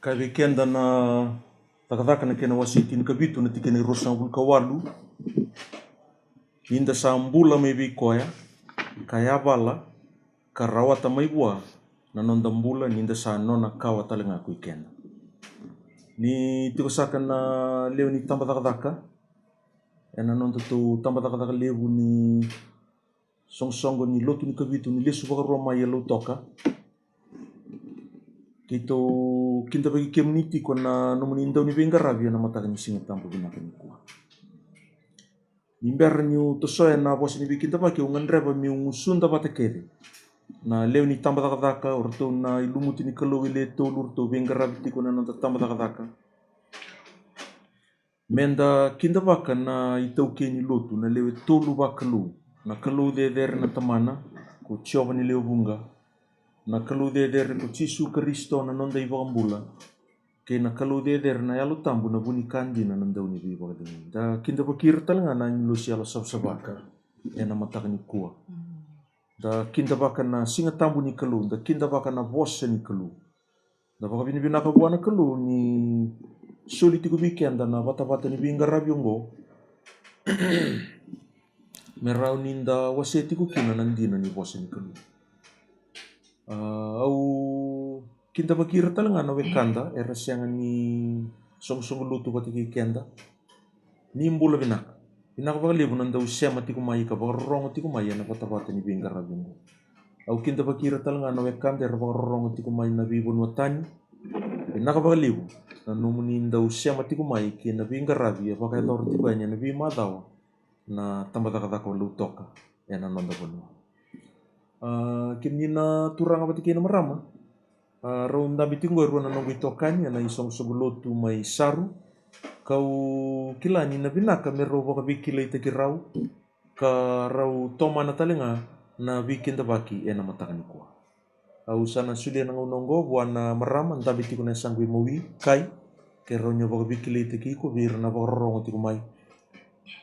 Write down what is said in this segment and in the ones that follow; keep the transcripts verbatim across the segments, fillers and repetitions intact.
Ka vei keda na Cakacaka na kena wase tinikavitu na tikina e ruasagavulu ka walu. Ni da sa bula mai vei koya, ka yavala, ka rawata mai vua na noda bula ni da sa nona kawa tale ga ko i keda. Ni tiko saka na lewe ni tabacakacaka ena noda tou tabacakacaka levu ni soqosoqo ni lotu ni Kavitu ni lesu vakarua mai e Lautoka. Keitou kidavaki kemuni tiko na nomuni dau ni veiqaravi ena mataka ni Siga Tabu vinaka nikua. Ni bera niu tosoya na vosa ni veikidavaki, au gadreva meu gusuda vata kece na lewe ni tabacakacaka, o ratou na ilumuti ni Kalou e le tolu, o ratou veiqaravi tiko na noda tabacakacaka. Meda kidavaka na itaukei ni lotu, na lewe tolu vakalou, na Kalou cecere na Tamana ko Jiova ni lewe vuqa, na Kalou cecere ko Jisu Karisito na noda iVakabula, kei na Kalou cecere na Yalo Tabu na vu ni ka dina na dau ni veivakacegui. Da kidavaki ira tale ga na agilosi yalo savasava ena mataka nikua. Da kidavaka na Siga Tabu ni Kalou, da kidavaka na vosa ni Kalou. Da vakavinavinaka vua na Kalou ni soli tiko vei keda na vatavata ni veiqaravi oqo, me rawa ni da wasea tiko kina na dina ni vosa ni Kalou. A, au kidavaki ira tale ga na wekada era sega ni soqosoqo lotu vata kei keda. Ni bula vinaka. Vinaka vakalevu na dau sema tiko mai ka vakarorogo tiko mai ena vatavata ni veiqaravi oqo. Au kidavaki ira tale ga na wekada era vakarorogo tiko mai na veivanua tani. Vinaka vakalevu na nomuni dau sema tiko mai kei na veiqaravi e vakayacora tiko yani ena veimacawa na tabacakacaka o Lautoka ena noda vanua. A, kemuni na turaga vata kei na marama, a, rau dabe tiko qo e rua na noqu itokani ena isoqosoqo lotu mai Saru. Kau kila ni na vinaka me rau vakaveikilaitaki rau ka rau tomana tale ga na veikidavaki ena mataka nikua. Au sa na solia na gauna oqo vua na marama dabe tiko na yasaqu i Maui, Kai, ke rau ni vakaveikilaitaki iko vei ira na vakarorogo tiko mai,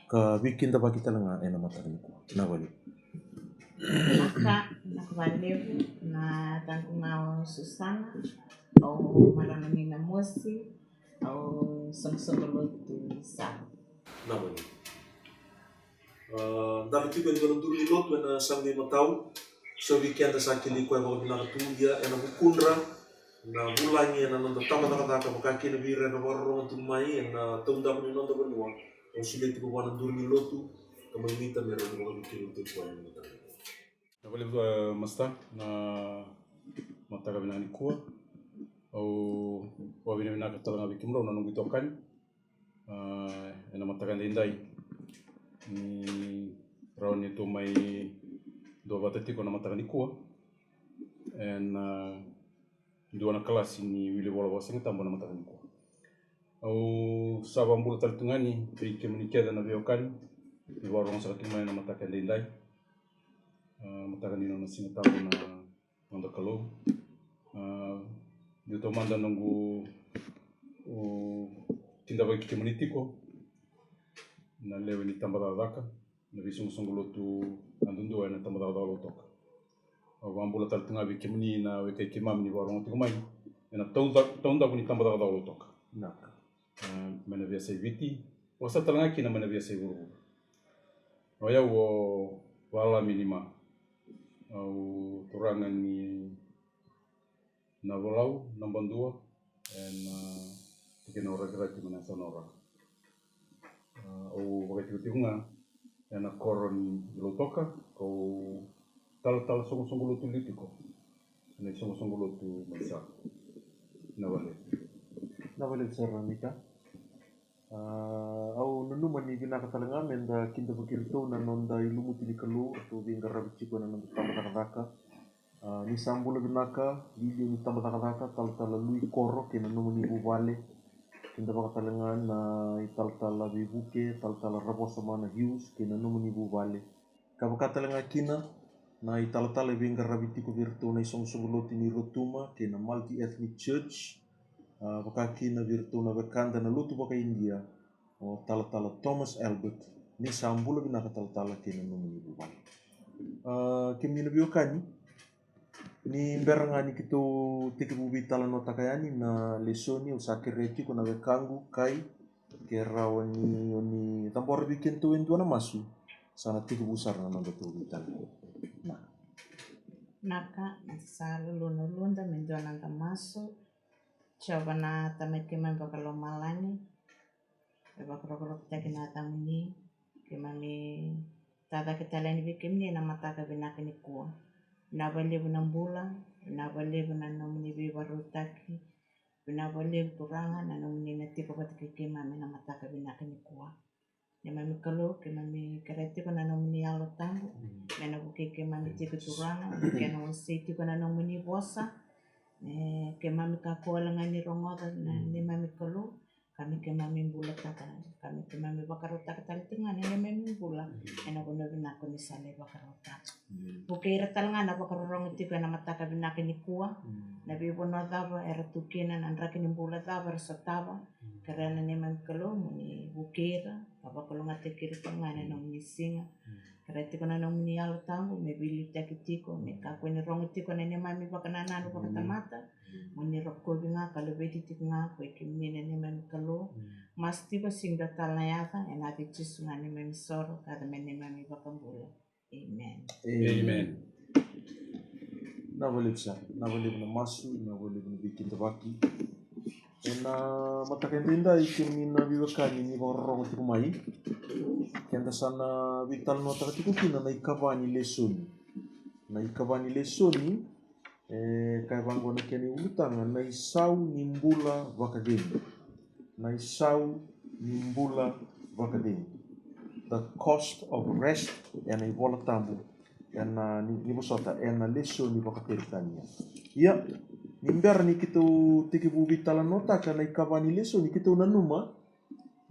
ka veikidavaki tale ga ena mataka nikua. Na vale. Vinaka, vinaka vakalevu. Na yacaqu ga o Susana, au marama ni Namosi, au soqosoqo lotu Saru. Na vale. A, dabe tiko e dua na duru ni lotu ena yasaqu i Matau. So vei keda sa kilai koya vakavinaka tu, ia ena vukudra na vulagi ena noda tabacakacaka, vaka kina vei ira era vakarorogo tiko mai ena taudaku ni noda vanua. Au solia tiko vua na duru ni lotu ka mai mita me rau vakaveikilaitaki koya ena mataka. Na vale, e, Masta, na mataka vinaka nikua. Au vakavinavinaka tale ga vei kemudrau na noqu itokani. A, ena mataka edaidai ni rawa ni tou mai duavata tiko na mataka nikua ena, a, dua na kalasi ni wili vola vakasiga tabu ena mataka nikua. Au sa vakabula tale tu ga yani vei kemuni kece na veiwekani ni vakarorogo saka tu mai ena mataka edaidai. A, mataka ni nona Siga Tabu na noda Kalou. A, dua taumada noqu, u, kidavaki kemuni tiko na lewe ni tabacakacaka, na veisoqosoqo lotu yadudua ena tabacakacaka o Lautoka. Au vakabula tale tu ga vei kemuni na wekai keimami ni vakarorogo tiko mai ena tauda-, taudaku ni tabacakacaka o Lautoka. Vinaka. E, mai na veiyasai Viti, vakasa tale ga kina mai na veiyasai vuravura. O yau o Valami Nima. Au turaga ni Navolau, Nabadua, ena, a, tikina o Rakiraki mai na yasana o Ra. A, au vakaitikotiko ga ena koro ni Lautoka, kau talatala soqosoqo lotu liu tiko ena isoqosoqo lotu mai Sa. Na vale. Na vale sara, Mita. A, au nanuma ni vinaka tale ga meda kidavaki iratou na noda ilumuti ni Kalou, ratou veiqaravi tiko ena noda tabacakacaka. A, ni sa bula vinaka, liuliu ni tabacakacaka, talatala Lui Koro kei na nomuni vuvale. Kidavaka tale ga na italatala veivuke, talatala Ravosama na Hughes kei na nomuni vuvale. Ka vaka tale ga kina na italatala e veiqaravi tiko vei iratou na isoqosoqo lotu ni Rotuma kei na Multi Ethnic Church, a, vaka kina vei iratou na wekada na lotu vaka-Idia, o talatala Thomas Albert. Ni sa bula vinaka talatala kei na nomuni vuvale. A, kemuni na veiwekani, Ni bera ga ni keitou tekivu veitalanoataka yani na lesoni, au sa kerea tiko na wekaqu Kai, ke rawa ni o ni cabora vei kedatou e dua na masu, sa na tekivu sara na nodatou veitalanoa. Na. Naka, na sa luluna uluda me dua na noda masu. Jiova na Tamai keimami vakalomalagi, e vakarokorokotaki na yacamuni, keimami tacake tale yani vei kemuni ena mataka vinaka nikua. Vinaka vakalevu na bula, vinaka vakalevu na nomuni veivakarautaki, vinaka vakalevu Turaga na nomuni na tiko vata kei keimami ena mataka vinaka nikua. Neimami Kalou, keimami kerea tiko na nomuni Yalo Tabu me na vukei keimami tiko Turaga, me kena wasei tiko na nomuni vosa. E, keimami kakua wale ga ni rogoca na neimami Kalou, ka me keimami bulataka, ka me keimami vakarautaka tale tiko ga na neimami bula ena vanua vinaka ni sa lai vakarautaka. Vukei ira tale ga na vakarorogo tiko ena mataka vinaka nikua, na veivanua cava era tu kina, na draki ni bula cava era sotava. Kerea na neimami Kalou mo ni vukei ira ka vakalougatataki ira tale ga ena nomuni siga. Kerea tiko na nomuni Yalo Tabu me veiliutaki tiko, me kakua ni rogo tiko na neimami vakanananu vakatamata. Mo ni rokovi ga ka laveti tiko ga ko i kemuni na neimami Kalou. Masu tiko, sega ni dua tale na yaca, ena yaca i Jisu ga neimami soro ka yaca me neimami vakabula. Amen. Amen. Vinaka vakalevu sara, vinaka vakalevu na masu, vinaka vakalevu na veikidavaki. Ena mataka edaidai, kemuni na veiwekani ni vakarorogo tiko mai, keda sa na veitalanoataka tiko kina na ikava ni lesoni. Na ikava ni lesoni, e kaya vaqo na kena iulutaga: na isau ni bula vakacegu. Na isau ni bula vakacegu. The cost of rest, ena iVola Tabu, ena ni, ni vosota, ena lesoni vakaperitania. Ia, ni bera ni keitou tekivu veitalanoataka na ikava ni lesoni, keitou nanuma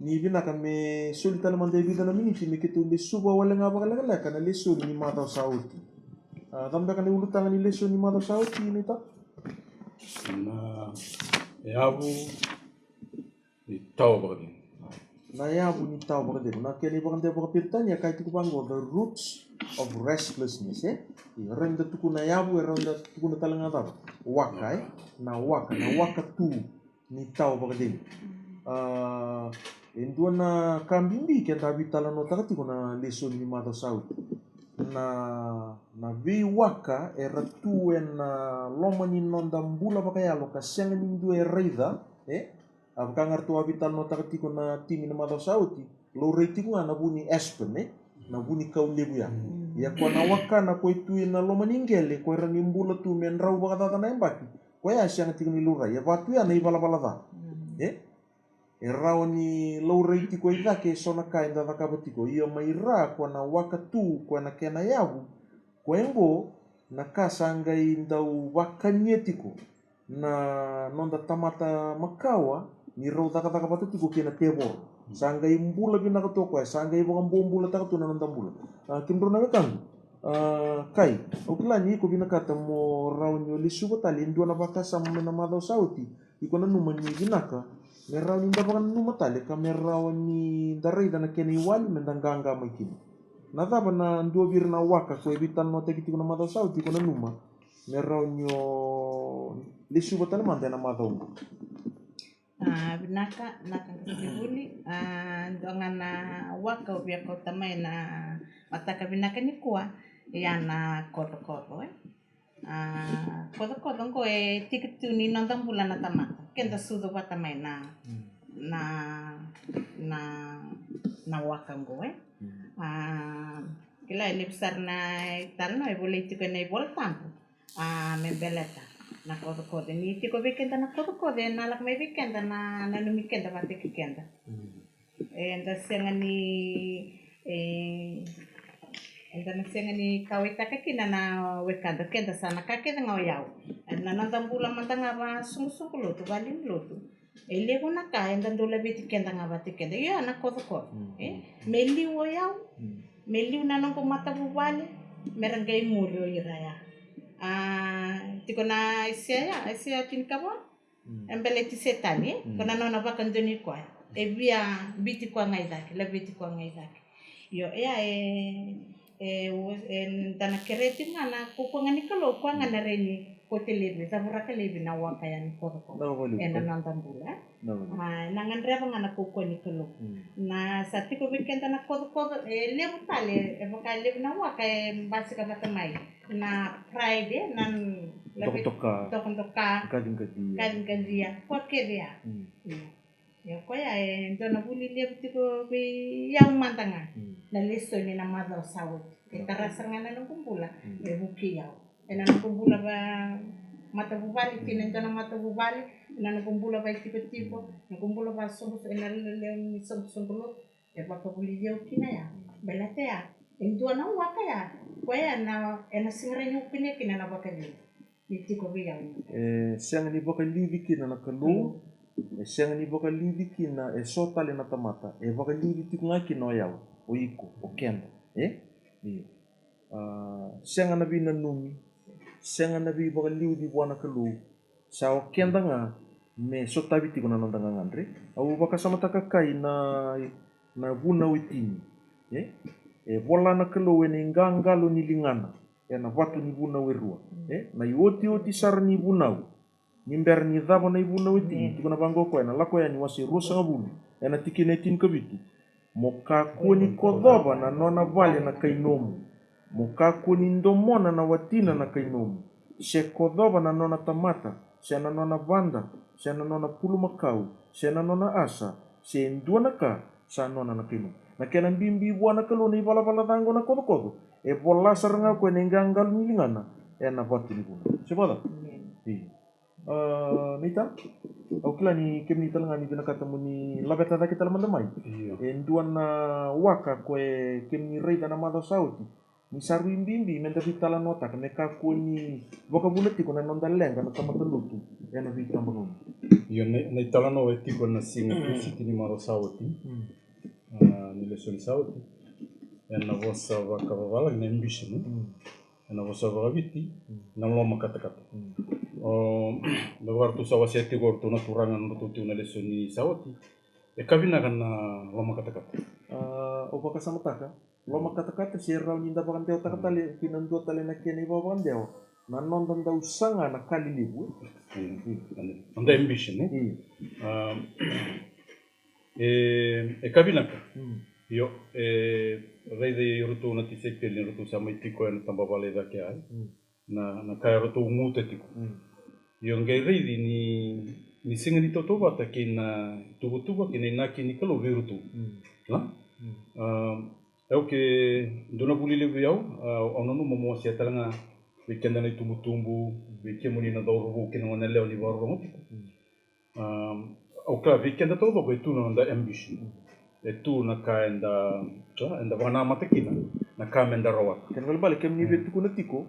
ni vinaka me soli tale mada e vica na miniti me keitou lesuva wale ga vakalekaleka na lesoni ni macawa sa oti. A, cava beka na iulutaga ni lesoni ni macawa sa oti, Naita? Na yavu ni tawa vakacegu. Na yavu ni tawa vakacegu. Na kena ivakadewa vakaperitania e kaya tiko vaqo, the roots of restlessness, e? E rawa ni da tukuna yavu, e rawa ni da tukuna tale ga cava? Waka, e? Na waka, na waka tu ni tawa vakacegu. A, e dua na ka bibi keda veitalanoataka tiko na lesoni ni macawa sa oti. Na, na veiwaka era tu ena loma ni noda bula vakayalo ka sega ni dua e raica, e? A vaka ga ratou a veitalanoataka tiko na timi na macawa sa oti, laurai tiko ga na vu ni aspen, e? Na vu ni kau levu ya. Ia ko na waka na ko e tu ena loma ni qele, ko e rawa ni bula tu me drau vakacaca na yabaki. Koya e sega tiko ni laurai, e vaka tu ya na ivalavala ca. E? E rawa ni laurai tiko i cake eso na ka eda cakava tiko. Ia mai ra ko na waka tu, ko na kena yavu. Koya oqo na ka sa qai dau vakania tiko na noda tamata makawa ni rau cakacaka vata tiko kei na tevoro. Sa qai bula vinaka tu o koya, sa qai vakabobulataka tu na noda bula. A, kemudrau na wekaqu, a, Kai, au kila ni iko vinakata mo rawa ni o lesuva tale e dua na vakasama mai na macawa sa oti. Iko nanuma ni vinaka me rawa ni da vakananuma tale ka me rawa ni da raica na kena iwali me da qaqa mai kina. Na cava na dua vei ira na waka ko e veitalanoataki tiko na macawa sa oti iko nanuma me rawa ni o lesuva tale mada ena macawa oqo? A, vinaka, vinaka qasenivuli. A, dua ga na waka au via kauta mai na mataka vinaka nikua, ia na kocokoco, e? A, kocokoco oqo e tiki tu ni noda bula na tamata. Keda sucu vata mai na, na, na, na waka oqo, e? A, kila e levu sara na italanoa e volai tiko ena iVola Tabu. A, me baleta na kocokoco. Ni tiko vei keda na kocokoco, ena lako mai vei keda na, nanumi keda vata kei keda. Eda sega ni, e, eda na sega ni kauwaitaka kina na wekada, keda sa na ka kece ga o yau. Na noda bula mada ga vasugusugu lotu, valenilotu. E levu na ka eda dau laveti keda ga vata kei keda. Ia na kocokoco, e? Me liu o yau, me liu na noqu matavuvale, me ra qai muri o ira ya. A, tiko na Aisea, Aisea tinikava? E baleti Setani, e? Ko na nona vakadonui koya. E via biuti koya ga i cake, laveti koya ga i cake. Io, ia e, E, o, e, da na kerea tiko ga na kaukaua ga ni Kalou, koya ga na rawa ni kauta laivi, cavuraka laivi na waka yani kocokoco. Na vakalevu. Ena noda bula. Na vakalevu. A, ena gadreva ga na kaukaua ni Kalou. Mm. Na sa tiko vei keda na kocokoco, e levu tale, e vaka e levu na waka e basika vata mai. Na pride, na, na dokadoka. Dokadoka. Qaciqacia. Qaciqacia. Koya kece ya. Mm. Mm. Ia, koya e dua na vuli levu tiko vei au mada ga. Mm. Na lesoni na macawa sa oti. E tara sara ga na noqu bula, mm, e vukei au. Ena noqu bula va matavuvale, kina e dua na matavuvale, ena noqu bula va itikotiko, mm, noqu bula va soqosoqo, ena lele ni soqosoqo lotu, e vakavulici au kina ya. Mm. Baleta ya, e dua na waka ya, koya na, ena sega ni kunea kina na vakacegu. Ni tiko vei au. E sega ni vakaliuci kina na Kalou. Kalou. E sega ni vakaliuci kina e so tale na tamata. E vakaliuci tiko ga kina o yau, o iko, o keda. E? Io. A, sega na veinanumi, sega na veivakaliuci vua na Kalou. Sa o keda ga me sotavi tiko na noda gagadre. Au vakasamataka kai na, na vunau e tini. E? E vola na Kalou ena iqaqalo ni ligana, ena vatu ni vunau e rua. Mm. E? Na iotioti sara ni vunau, ni bera ni cava na ivunau e tini, mm, tukuna vaqo o koya, ena Lako Yani wase ruasagavulu, ena tikina e tinikavitu. Mo kakua ni kocova na nona vale na kai nomu. Mo kakua ni domona na watina na kai nomu. Se kocova na nona tamata, se na nona vada, se na nona pulumakau, se na nona asa, se dua na ka sa nona na kai nomu. Na kena bibi vua na Kalou na ivalavala ca oqo na kocokoco, e vola sara ga o koya ena iqaqalo ni ligana, ena vatu ni vunau. Se vacava? Amen. Io. A, Neita, au kila ni kemuni tale ga ni vinakata mo ni laveta cake tale mada mai. Io. E dua na waka ko e kemuni raica na macawa sa oti, ni sa rui bibi meda veitalanoataka, me kakua ni vakavuna tiko na noda leqa na tamata lotu ena veitabagomu. Io, na, na italanoa e tiko ena siga Tusiti ni macawa sa oti. Mm. A, ni lesoni sa oti. Ena vosa vakavavalagi na ambition, e? Mm. Ena vosa vakaviti, mm, na lomakatakata. Mm. O, me vaka ratou sa wasea tiko o ratou na turaga na nodratou tiko na lesoni sa oti. E ka vinaka na lomakatakata. A, au vakasamataka, lomakatakata se rawa ni da vakadewataka tale ki na dua tale na kena ivakavakadewa, na noda dau saga na ka lelevu, e? Mm. Mm. Noda ambition, e? Mm. A, E, e ka vinaka. Mm. Io, e, raica i ratou na tisaipeli ni ratou sa mai tiko ena tabavale e cake ai. Mm. Na, na ka e ratou guta tiko. Mm. Io, qai raici ni, ni sega ni tautauvata kei na tuvatuva, kei na inaki ni Kalou vei ratou. Mm. A? Mm. A, e au ke dua na vuli levu vei au, a, au nanuma mo wasea tale ga vei keda na itubutubu, vei kemuni na cauravou kei na goneyalewa ni vakarorogo tiko. Mm. Am, au kila vei keda taucoko e tu na noda ambition. E tu na ka eda, ka eda vakanamata kina, na ka meda rawata. Kena ibalebale, kemuni via tukuna tiko,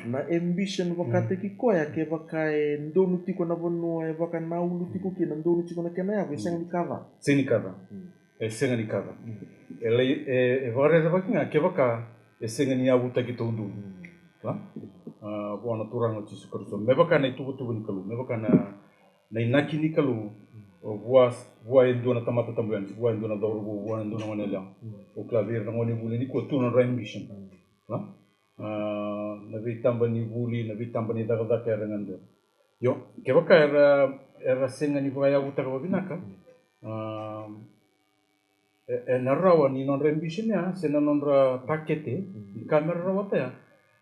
na ambition vakataki koya, kevaka e donu tiko na vanua, e vaka na ulu tiko kina, donu tiko na kena yavu, e sega ni ka ca. Sega ni ka ca. Mm. E sega ni ka ca. Mm. E lai, e, e vakarerevaki ga kevaka e sega ni yavutaki taudonu. Mm. A? A, vua na Turaga o Jisu Karisito. Me vaka na ituvatuva ni Kalou, me vaka na, na inaki ni Kalou, o vua, vua e dua na tamata tabu yani, vua e dua na cauravou, vua e dua na goneyalewa. Mm. Au kila vei ira na gonevuli nikua tu na nodra ambition. Mm. A? A, na veitaba ni vuli, na veitaba ni cakacaka era gadreva. Io, kevaka era, era sega ni vakayavutaka vavinaka, a, e, ena rawa ni nodra ambition ya, se na nodra takete, ni ka mera rawata ya,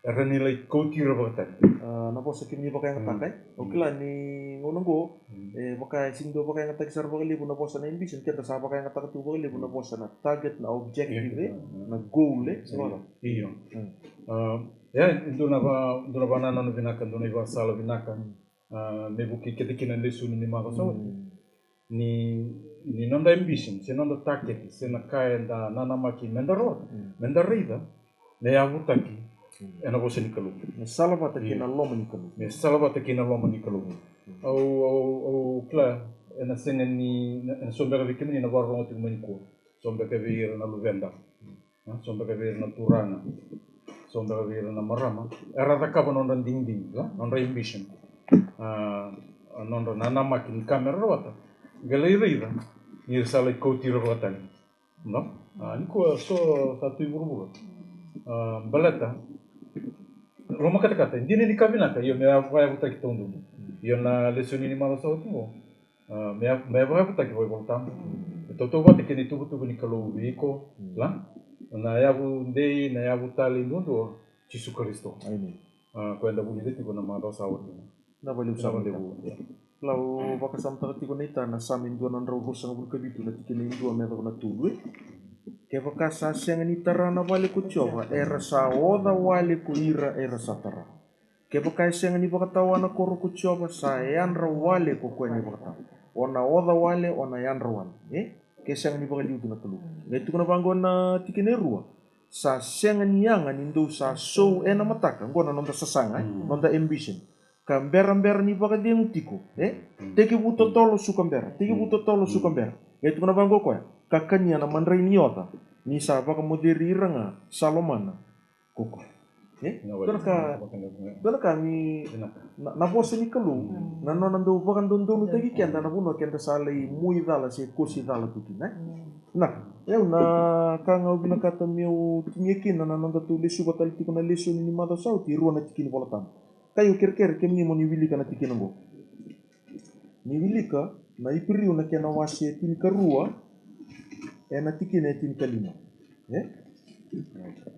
era ni lai kauti ira vakatani. A, na vosa kemuni vakayagataka, e? Mm. Au kila ni gauna oqo, mm, e, vaka, e sega ni dau vakayagataki sara vakalevu na vosa na ambition, keda sa vakayagataka tu vakalevu na vosa na target, na objective, e, na goal, e, se vaka. Io. Mm. A, ia, e dua na va, dua na vanananu vinaka, dua na ivakasala vinaka. Mm. A, me vukei keda kina na lesoni ni macawa sa oti. Mm. Ni, ni noda ambition, se noda takete, se na ka eda nanamaki meda rawata, mm, meda raica, me yavutaki, mm, ena vosa ni Kalou. Me salavata kei na loma ni Kalou. Me salavata kei na loma ni Kalou. Mm. Au, au, au kila, ena sega ni, ena so beka vei kemuni na vakarorogo tiko mai nikua. So beka vei ira na luveda. A, so beka vei ira na turaga, so beka vei ira na marama, era cakava nodra digidigi, a, nodra ambition. A, nodra nanamaki ni ka mera rawata. Qai lai raica ni ra sa lai kauti ira vakatani. No? A, nikua so sa tu i vuravura. A, baleta, loma katakata, e dina ni ka vinaka, io, me vakayavutaki taudonu. Io, na lesoni ni macawa sa oti qo, a, me ya-, me vakayavutaki vakaivolatabu. E tautauvata kei na ituvatuva ni Kalou vei iko, la? Na yavu dei, na yavu talei duadua, Jisu Karisito. Amen. A, koya eda vulica tiko na macawa sa oti. Na vale u sa vale u. Lau vakasamataka tiko na ita na Same dua na drau ruasagavulu ka vitu na tikina e dua me yacova na tolu, e. Kevaka sa sega ni tara na vale ko Jiova, era sa oca wale ko ira era sa tara. Kevaka e sega ni vakatawa na koro ko Jiova, sa yadra wale ko koya ni vakatawa. O na oca wale, o na yadra wale, e. Ke sega ni vakaliuci na Kalou. Qai tukuna vaqo na tikina e rua. Sa sega ni yaga ni dou sa sou ena mataka, qo na noda sasaga, e, noda ambition. Ka berabera ni vakacegu tiko, e? Tekivu totolo suka bera, tekivu totolo suka bera. Qai tukuna vaqo o koya, ka kania na madrai ni oca, ni sa vakamoceri ira ga sa lomana ko koya. E? Dua na ka, dua na ka ni na, na vosa ni Kalou, na nona dau vakadodonutaki keda na vanua keda sa lai muicala se kosi cala tu kina, e? Na, e au na ka ga au vinakata meu tinia kina na noda tou lesuva tale tiko na lesoni ni macawa sa oti, e rua na tikina ni Vola Tabu. Ka io kerekere kemuni mo ni wilika na tikina oqo. Ni wilika na Iperiu na kena wase e tinikarua, ena tikina e tinikalima. E?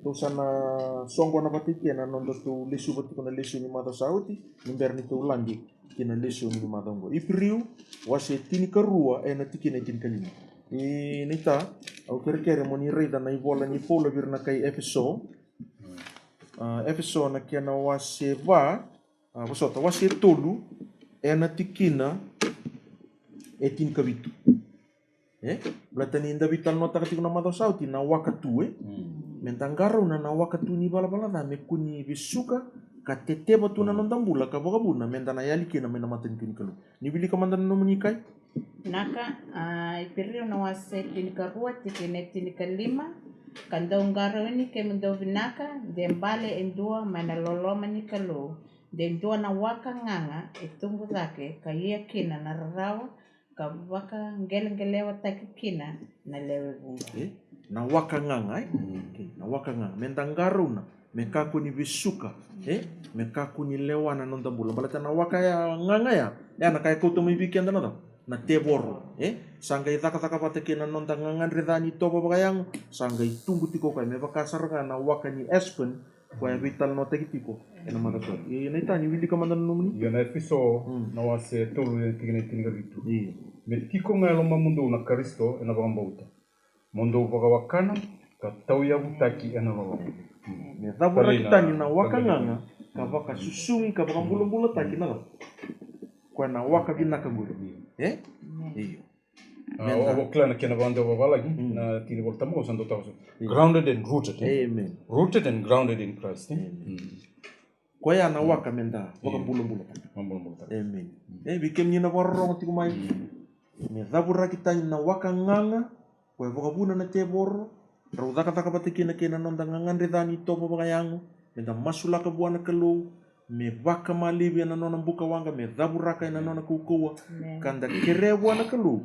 Tou sa na soqona vata i kena noda tou lesuva tiko na lesoni ni macawa sa oti, ni bera ni tou lade ki na lesoni ni macawa oqo. Iperiu, wase e tinikarua, ena tikina e tinikalima. I naita, au kerekere mo ni raica na ivola ni Paula vei ira na kai Efeso. A, Efeso na kena wase va, a, vosota, wase tolu, ena tikina e tinikavitu. E? Baleta ni da veitalanoataka tiko na macawa sa oti na waka tu, e? Me da qarauna na waka tu ni valavala ca, me kua ni vesuka, ka teteva tu na noda bula, ka vakavuna, me da na yali kina mai na matanitu ni Kalou. Ni wilika mada na nomuni kai. Naka, a, Iperiu na wase tinikarua, tikina e tinikalima, ka dau qarauni kemudou vinaka, de bale e dua mai na loloma ni Kalou, de dua na waka gaga e tubu cake, ka ia kina na rarawa, ka vakaqeleqelewataki kina na lewe vuqa. E? Na waka gaga, e? Okei, na waka gaga. Me da qarauna, me kakua ni vesuka, e? Me kakua ni lewa na noda bula. Baleta na waka ya gaga ya, ya na ka e kauta mai vei keda na cava? Na tevoro, e? Sa qai cakacaka vata kei na noda gagadre ca ni tovo vakayago, sa qai tubu tiko o koya, me vaka sara ga na waka ni aspen, koya e veitalanoataki tiko ena macawa. E, naita, ni wilika mada na nomuni. Io, na Efeso, na wase tolu, ena tikina e tinikavitu. Io. Me tiko ga e lomamudou na Karisito ena vakabauta, mo dou vakawakana ka tauyavutaki ena loloma. Me cavuraki tani na waka gaga, ka vakasusugi, ka vakabulabulataki na cava? Koya na waka vinaka qori. E? Io. A, o, o kila na kena vakadewa vavalagi, na tikina ni Vola Tabu sa dau tau so. Grounded and rooted, e? Amen. Rooted and grounded in Christ, e? Amen. Koya na waka me da vakabulabulataka. Vakabulabulataka. Amen. E, vei kemuni na vakarorogo tiko mai. Me cavuraki tani na waka gaga, koya e vakavuna na tevoro, rau cakacaka vata kina kei na noda gagadre ca ni tovo vakayago, me da masulaka vua na Kalou, me vakamalivi ena nona bukawaqa, me cavuraka ena nona kaukauwa, ka da kerea vua na Kalou,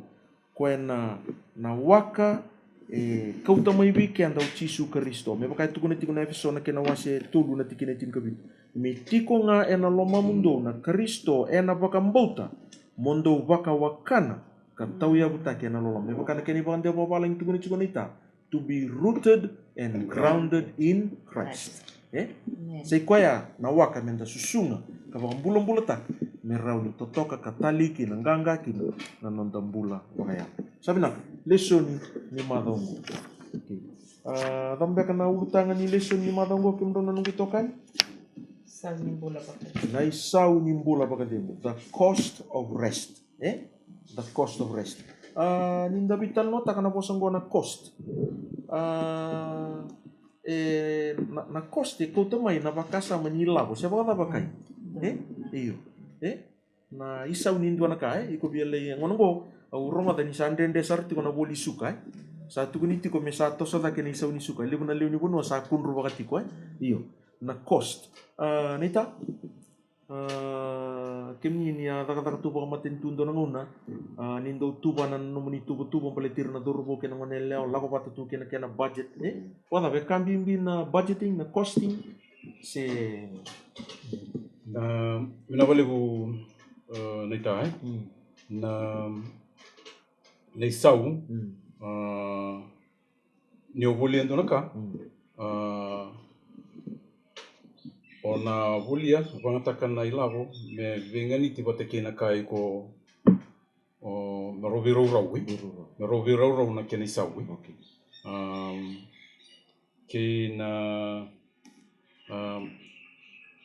koya na, na waka e kauta mai vei keda o Jisu Karisito. Me vaka e tukuna tiko na Efeso na kena wase tolu na tikina e tinikavitu. Me tiko ga ena lomamudou na Karisito ena vakabauta, mo dou vakawakana ka tauyavutaki ena loloma. Me vaka na kena ivakadewa vavalagi tukuna tiko naita, to be rooted and grounded in Christ. E? Amen. Sa i koya na waka me da susuga ka vakabulabulataka, me rawa ni totoka ka talei kina, qaqa kina na noda bula vakayago. Sa vinaka, lesoni ni macawa oqo. Okei. A, cava beka na ulutaga ni lesoni ni macawa oqo, kemudrau na noqu itokani? Isau ni bula vakacegu. Na isau ni bula vakacegu. The cost of rest. E? The cost of rest. A, ni da veitalanoataka na vosa oqo na cost. A, e, na, na cost e kauta mai na vakasama ni lavo. Se vakacava kai? E? Io. E? Na isau ni dua na ka, e? Iko via lai, e, gauna oqo, au rogoca ni sa dredre sara tiko na voli suka, e? Sa tukuni tiko me sa toso cake na isau ni suka. E levu na lewe ni vanua sa kudruvaka tiko, e? Io. Na cost. A, naita? A, Kemuni ni a cakacaka tu vakamatanitu dua na gauna, a, ni dau tuva na nomuni tuvatuva baleti ira na cauravou kei na gone yalewa, lako vata tu kei na kena budget, e? Vakacava, e ka bibi na budgeting, na costing, se? Na, vinaka vakalevu, e, na ita, e? Mm. Na, na isau, mm, a, ni o volia e dua na ka, mm, a, o na volia, vagataka na ilavo me veiganiti vata kei na ka iko, o, me rau veiraurau, e? Veiraurau. Me rau veiraurau na kena isau, e? Okay. Am, kei na, am,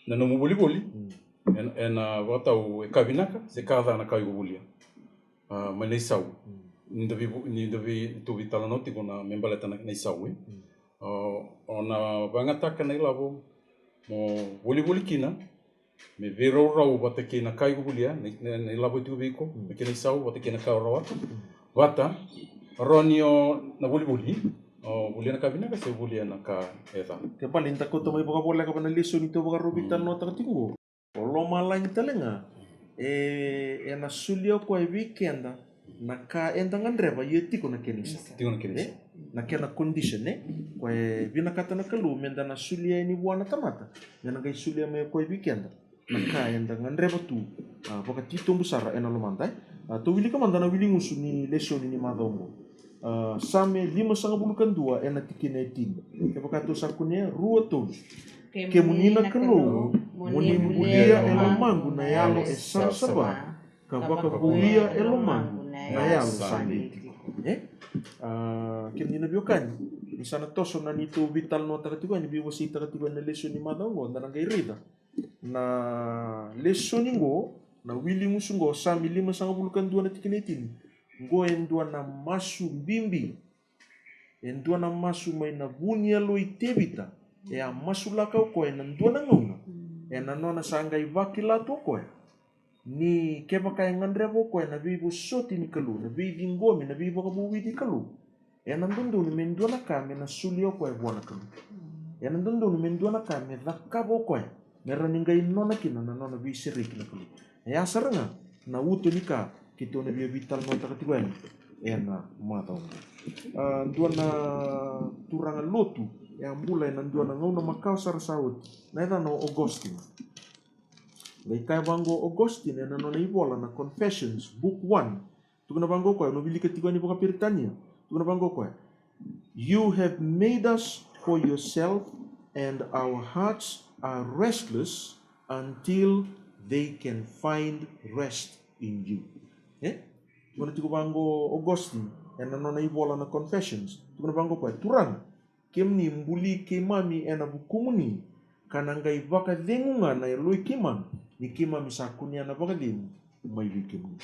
na nomu volivoli, mm, ena, ena vakatau e ka vinaka se ka ca na ka iko volia, a, mai na isau. Mm. Ni da vei, ni da vei, tu veitalanoa tiko na me baleta na, na isau, e? Mm. O, o na vagataka na ilavo mo volivoli kina me veiraurau vata kei na ka iko volia, na, na, na ilavo e tiko vei iko, mm, me kena isau vata kei na ka o rawata. Mm. Vata, rawa ni o na volivoli, o volia na ka vinaka se volia na ka e ca. Ke bale ni da kauta mai vakavoleka va na lesoni tou vakarau veitalanoataka tiko qo. O lomalagi tale ga, e, ena solia o koya vei keda na ka eda gadreva, ia tiko na kena isau. Tiko na kena isau. E? Na kena condition, e? Koya e vinakata na Kalou meda na solia yani vua na tamata, me na qai solia mai o koya vei keda na ka eda gadreva tu, a, vakatitobu sara ena lomada, e? A, tou wilika mada na wili gusu ni lesoni ni macawa oqo. A, Same limasagavulu ka dua ena tikina e tini. Kevaka tou sa kunea, rua, tolu. Kemuni na Kalou, mo ni bulia e lomaqu na yalo e savasava, ka vakavouya e lomaqu na yalo sa qai tiko. E? A, kemuni na veiwekani, ni sa na toso na neitou veitalanoataka tiko yani, veiwaseitaka tiko yani na lesoni macawa oqo, da na qai raica na lesoni oqo, na wili gusu oqo, Same limasagavulu ka dua na tikina e tini. Oqo e dua na masu bibi. E dua na masu mai na vu ni yalo i Tevita. E a masulaka o koya ena dua na gauna, ena nona sa qai vakila tu o koya ni kevaka e gadreva o koya na veivosoti ni Kalou, na veiciqomi, na veivakavoui ni Kalou, ena dodonu me dua na ka me na solia o koya vua na Kalou. Ena dodonu me dua na ka me cakava o koya me rawa ni qai nona kina na nona veisereki na Kalou. E a sara ga na uto ni ka keitou na via veitalanoataka tiko yani ena macawa oqo. A, dua na turaga lotu e a bula ena dua na gauna makawa sara sa oti. Na yacana o Augustine. Qai kaya vaqo o Augustine ena nona ivola na Confessions, book one. Tukuna vaqo o koya, au na wilika tiko yani vakaperitania. Tukuna vaqo o koya, "You have made us for yourself, and our hearts are restless until they can find rest in you." E? Tukuna tiko vaqo o Augustine ena nona ivola na Confessions. Tukuna vaqo o koya, Turaga, kemuni buli keimami ena vukumuni, ka na qai vakacegu ga na yaloi keimami ni keimami sa kunea na vakacegu mai vei kemuni.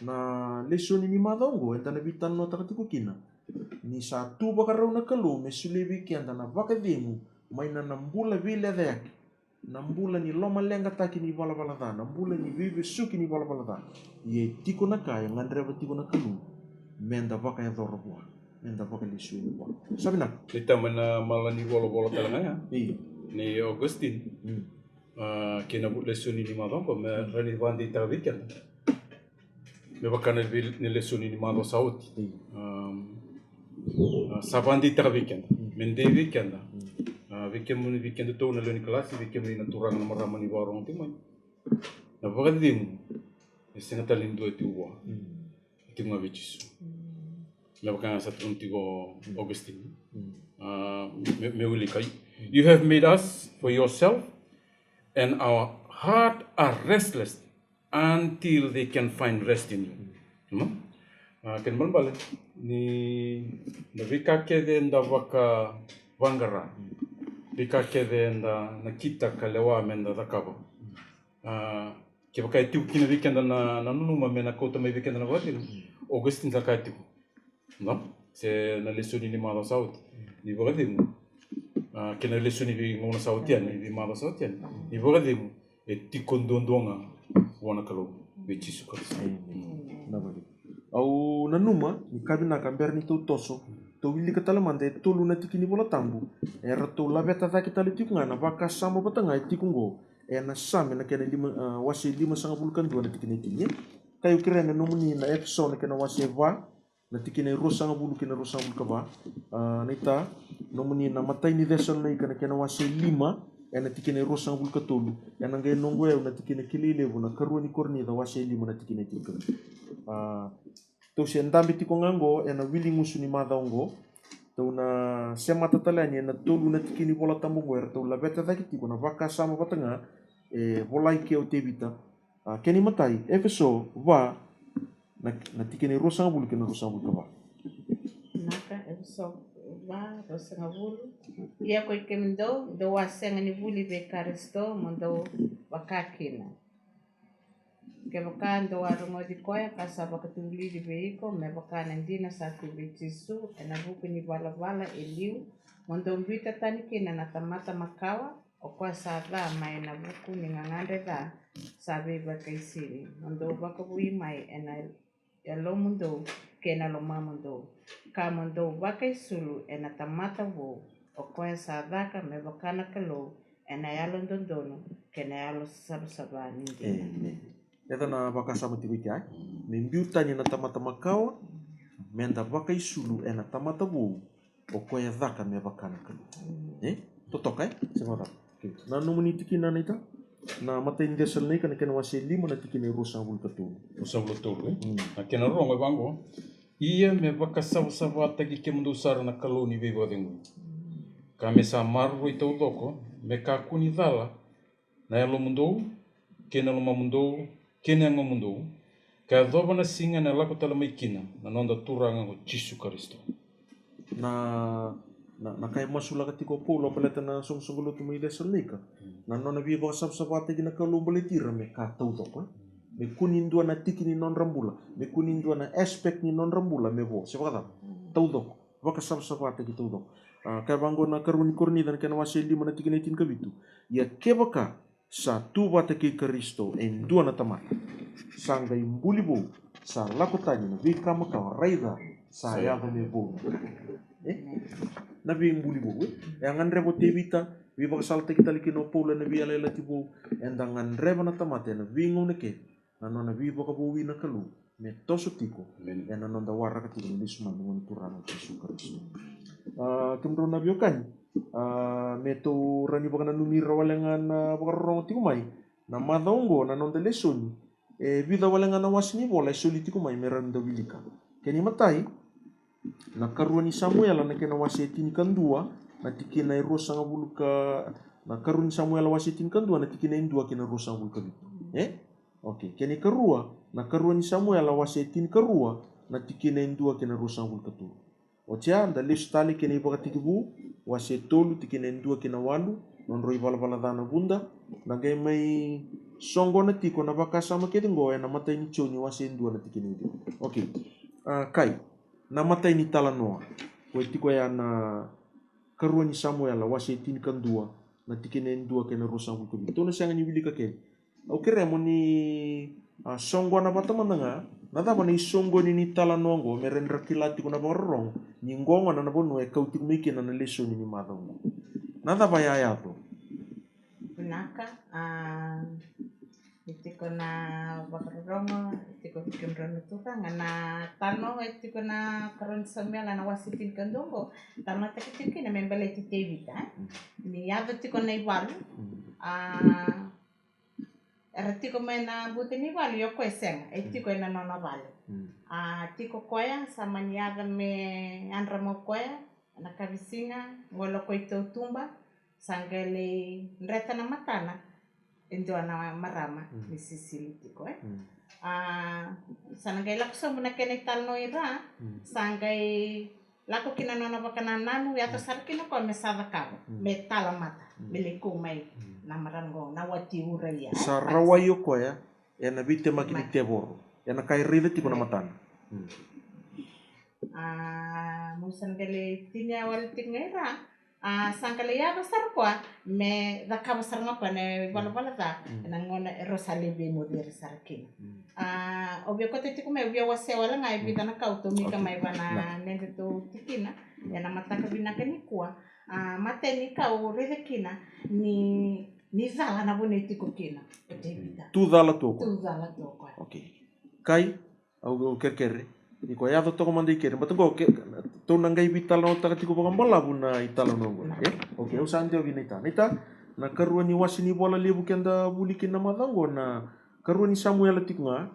Na lesoni ni macawa oqo eda na veitalanoataka tiko kina ni sa tu vakarau na Kalou me solia vei keda na vakacegu mai na, na bula veilecayaki, na bula ni lomaleqataki ni valavala ca, na bula ni veivesuki ni valavala ca. Ia e tiko na ka e gadreva tiko na Kalou meda vakayacora vua, meda vakalesuya vua. Sa vinaka. Ni tama na mala ni volavola tale ga ya. Io. Ni Augustine. Mm. A, kei na vu-, lesoni ni macawa oqo me rawa ni vakadeitaka vei keda. Me vaka na vei-, na lesoni ni macawa sa oti. Io. Am, a, sa vakadeitaka vei keda. Mm. Me dei vei keda. Mm. A, vei kemuni, vei kedatou na lewe ni kalasi, vei kemuni na turaga, na marama ni vakarorogo tiko mai. Na vakacegu e sega tale ni dua e tiko vua. Mm. E tiko ga vei Jisu. Mm. Me vaka ga sa tukuna tiko o Augustine. Mm. A, me, me wilika. Mm. "You have made us for yourself, and our heart are restless until they can find rest in you." Mm. A, kena ibalebale ni na veika kece eda vakavaqara, veika kece eda nakita ka lewa meda cakava. A, kevaka e tiko kina vei keda na, na nanuma me na kauta mai vei keda na vakacegu, Augustine sa kaya tiko. No? Se na lesoni ni macawa sa oti. Ni vakacegu. A, kei na lesoni vei gauna sa oti yani, vei macawa sa oti yani. Ni vakacegu, e tiko duadua ga vua na Kalou, vei Jisu Karisito. Amen. Mm. Na vakacegu. Au nanuma ni ka vinaka bera ni tou toso, tou wilika tale mada e tolu na tiki ni Vola Tabu. Eratou laveta cake tale tiko ga na vakasama vata ga e tiko oqo. ena Same na kena lima, a, wase limasagavulu ka dua na tikina e tini. Ka io kerea na nomuni na Efeso na kena wase va, na tikina e ruasagavulu kei na ruasagavulu ka va. A, naita, nomuni na imatai ni Cesalonaika na kena wase lima, ena tikina e ruasagavulu ka tolu. Ena qai noqu yau na tikina kilai levu na ikarua ni Korinica wase lima na tikina e tini ka vitu. A, tou se dabe tiko ga oqo ena wili gusu ni macawa oqo. Tou na semata tale yani ena tolu na tikina ni Vola Tabu oqo eratou laveta cake tiko na vakasama vata ga e volai ke o Tevita. A, kena imatai, Efeso va, na, na tikina e ruasagavulu kei na ruasagavulu ka va. Naka, Efeso va, ruasagavulu. Ia koi kemudou, dou a sega ni vuli vei Karisito mo dou vaka kina. Kevaka dou a rogoci koya ka sa vakatavulici vei iko me vaka na dina sa tu vei Jisu ena vuku ni valavala e liu, mo dou biuta tani kina na tamata makawa, o koya sa ca mai na vuku ni gagadre ca sa veivakaisini, mo dou vakavoui mai ena yalomudou kei na lomamudou, ka mo dou vakaisulu ena tamata vou, o koya sa caka me vaka na Kalou ena yalododonu kei na yalosavasava ni dina. Amen. Eda na vakasama tiko i kea, e? Me biu tani na tamata makawa, meda vakaisulu ena tamata vou, o koya e caka me vaka na Kalou. E? Totoka, e? Se vaka. Okay. Na nomuni tikina naita? Na imatai ni Cesalonaika na kena wase lima na tikina e ruasagavulu ka tolu. Ruasagavulu ka tolu, e? Mm. Na kena rogo e vaqo. Ia me vakasavasavataki kemudou sara na Kalou ni veivakacegui. Ka me sa maroroi taucoko, me kakua ni cala na yalomudou, kei na lomamudou, kei na yagomudou, ka yacova na siga ena lako tale mai kina na noda Turaga ko Jisu Karisito. Na, na, na ka e masulaka tiko o Paula baleta na soqosoqo lotu mai Cesalonaika. Mm. Na nona veivakasavasavataki na Kalou baleti ira me ka taucoko, e? Mm. Me kua ni dua na tiki ni nodra bula, me kua ni dua na aspect ni nodra bula me vo, se vakacava? Mm. Taucoko. Vakasavasavataki taucoko. A, ka vaqo na ikarua ni Korinica na kena wase lima na tikina e tinikavitu. Ia kevaka sa tu vata kei Karisito e dua na tamata, sa qai buli vou, sa lako tani na veika makawa, raica sa yaco me vou. E? Na veibuli vou, e? E a gadreva o Tevita, veivakasalataki tale kina o Paula ena Veiyalayalati Vou, eda gadreva na tamata ena veigauna kece na nona veivakavoui na Kalou me toso tiko. Amen. Ena noda waraka tiko ni lesu mai na Gone Turaga o Jisu Karisito. A, kemudrau na veiwekani, a, me tou rawa ni vakananumi ira wale ga na vakarorogo tiko mai na macawa oqo na noda lesoni. E vica wale ga na wase ni vola e soli tiko mai me rawa ni da wilika. Kena imatai, na ikarua ni Samuela na kena wase e tinikadua, na tikina e ruasagavulu ka, na ikarua ni Samuela wase e tinikadua na tikina e dua kei na ruasagavulu ka vitu. E? Okay, kena ikarua, na ikarua ni Samuela wase e tinikarua na tikina e dua kei na ruasagavulu ka tolu. Oti ya, da lesu tale kei na iVakatekivu wase e tolu tikina e dua kei na walu, nodrau ivalavala ca na Vuda. Da qai mai soqona tiko na vakasama kece oqo ena imatai ni Joni wase e dua na tikina e ciwa. Okay. A, kai. Na imatai ni talanoa. Ko e tiko ya na ikarua ni Samuela wase e tinikadua na tikina e dua kei na ruasagavulu ka vitu. Tou na sega ni wilika kece. Au kerea mo ni, a, soqona vata mada ga na cava na isoqoni ni talanoa oqo me rawa ni ra kila tiko na vakarorogo ni qo gona na vanua e kau tiko mai kina na lesoni ni macawa oqo. Na cava e a yaco? Vinaka, a, e tiko na vakarorogo, e tiko vei kemudrau na turaga, na talanoa e tiko na ikarua ni Samuela na wase tinikadua oqo, talanoataki tiko kina me baleti Tevita, e? Mm. Ni yaco tiko na ivalu, mm, a, era tiko mai na buta ni valu, ia o koya e sega, e tiko ena nona vale. Mm. A, tiko koya, sa mani yaco me yadra mai o koya ena kavisiga, gole o koya i tautuba, sa qai lai dreta na matana e dua na marama, mm, ni sisili tiko, e. Mm. A, sa na qai lako sobu na kena italanoa i ra, mm, sa qai lako kina na nona vakanananu, yaco sara kina o koya me sa cakava, mm, me tala mata, mm, me lai kau mai, mm, na marama qo, na wati Uraia, e. Sa rawai o koya ena veitemaki ni tevoro, ena ka e raica tiko na matana. Mm. A, mo sa na qai lai tinia wale tiko ga i ra, a, sa qai lai yaco sara o koya me cakava sara ga o koya na ivalavala ca, mm, ena gauna e rau sa lai veimocevi sara kina. Mm. A, au via kauta tiko mai, au via wasea wale ga e vica na ka au tomika mai vua na, na, nodatou tikina ena mataka vinaka nikua. A, matai ni ka au raica kina ni Ni cala na vanua e tiko kina o Tevita. Tu cala tu o koya. Tu cala tu o koya. Okay. Kai, au, au kerekere. Ni ko yaco toka mada i kere. But qo ke, tou na qai veitalanoataka tiko vakabalavu na italanoa qo. E? Okay, au sa dewa vei Naita. Naita, na karua ni wase ni vola levu keda vuli kina na macawa qo na karua ni Samuela tiko ga.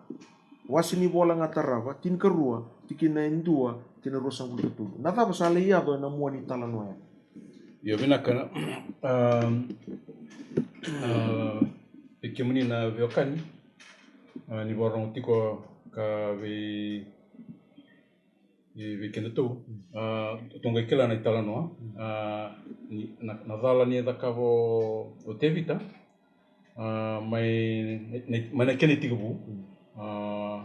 Wase ni vola ga tarava, tinikarua, tikina e dua, kina ruasagavulu ka tolu. Na cava sa lai yaco ena mua ni talanoa ya? Io, vinaka na, a, a, vei kemuni na veiwekani, a, ni vakarorogo tiko ka vei, vei, vei kedatou. A, tou qai kila na italanoa. A, ni, na, na cala ni cakava o, o Tevita. A, mai, mai, mai na kena itekivu. A,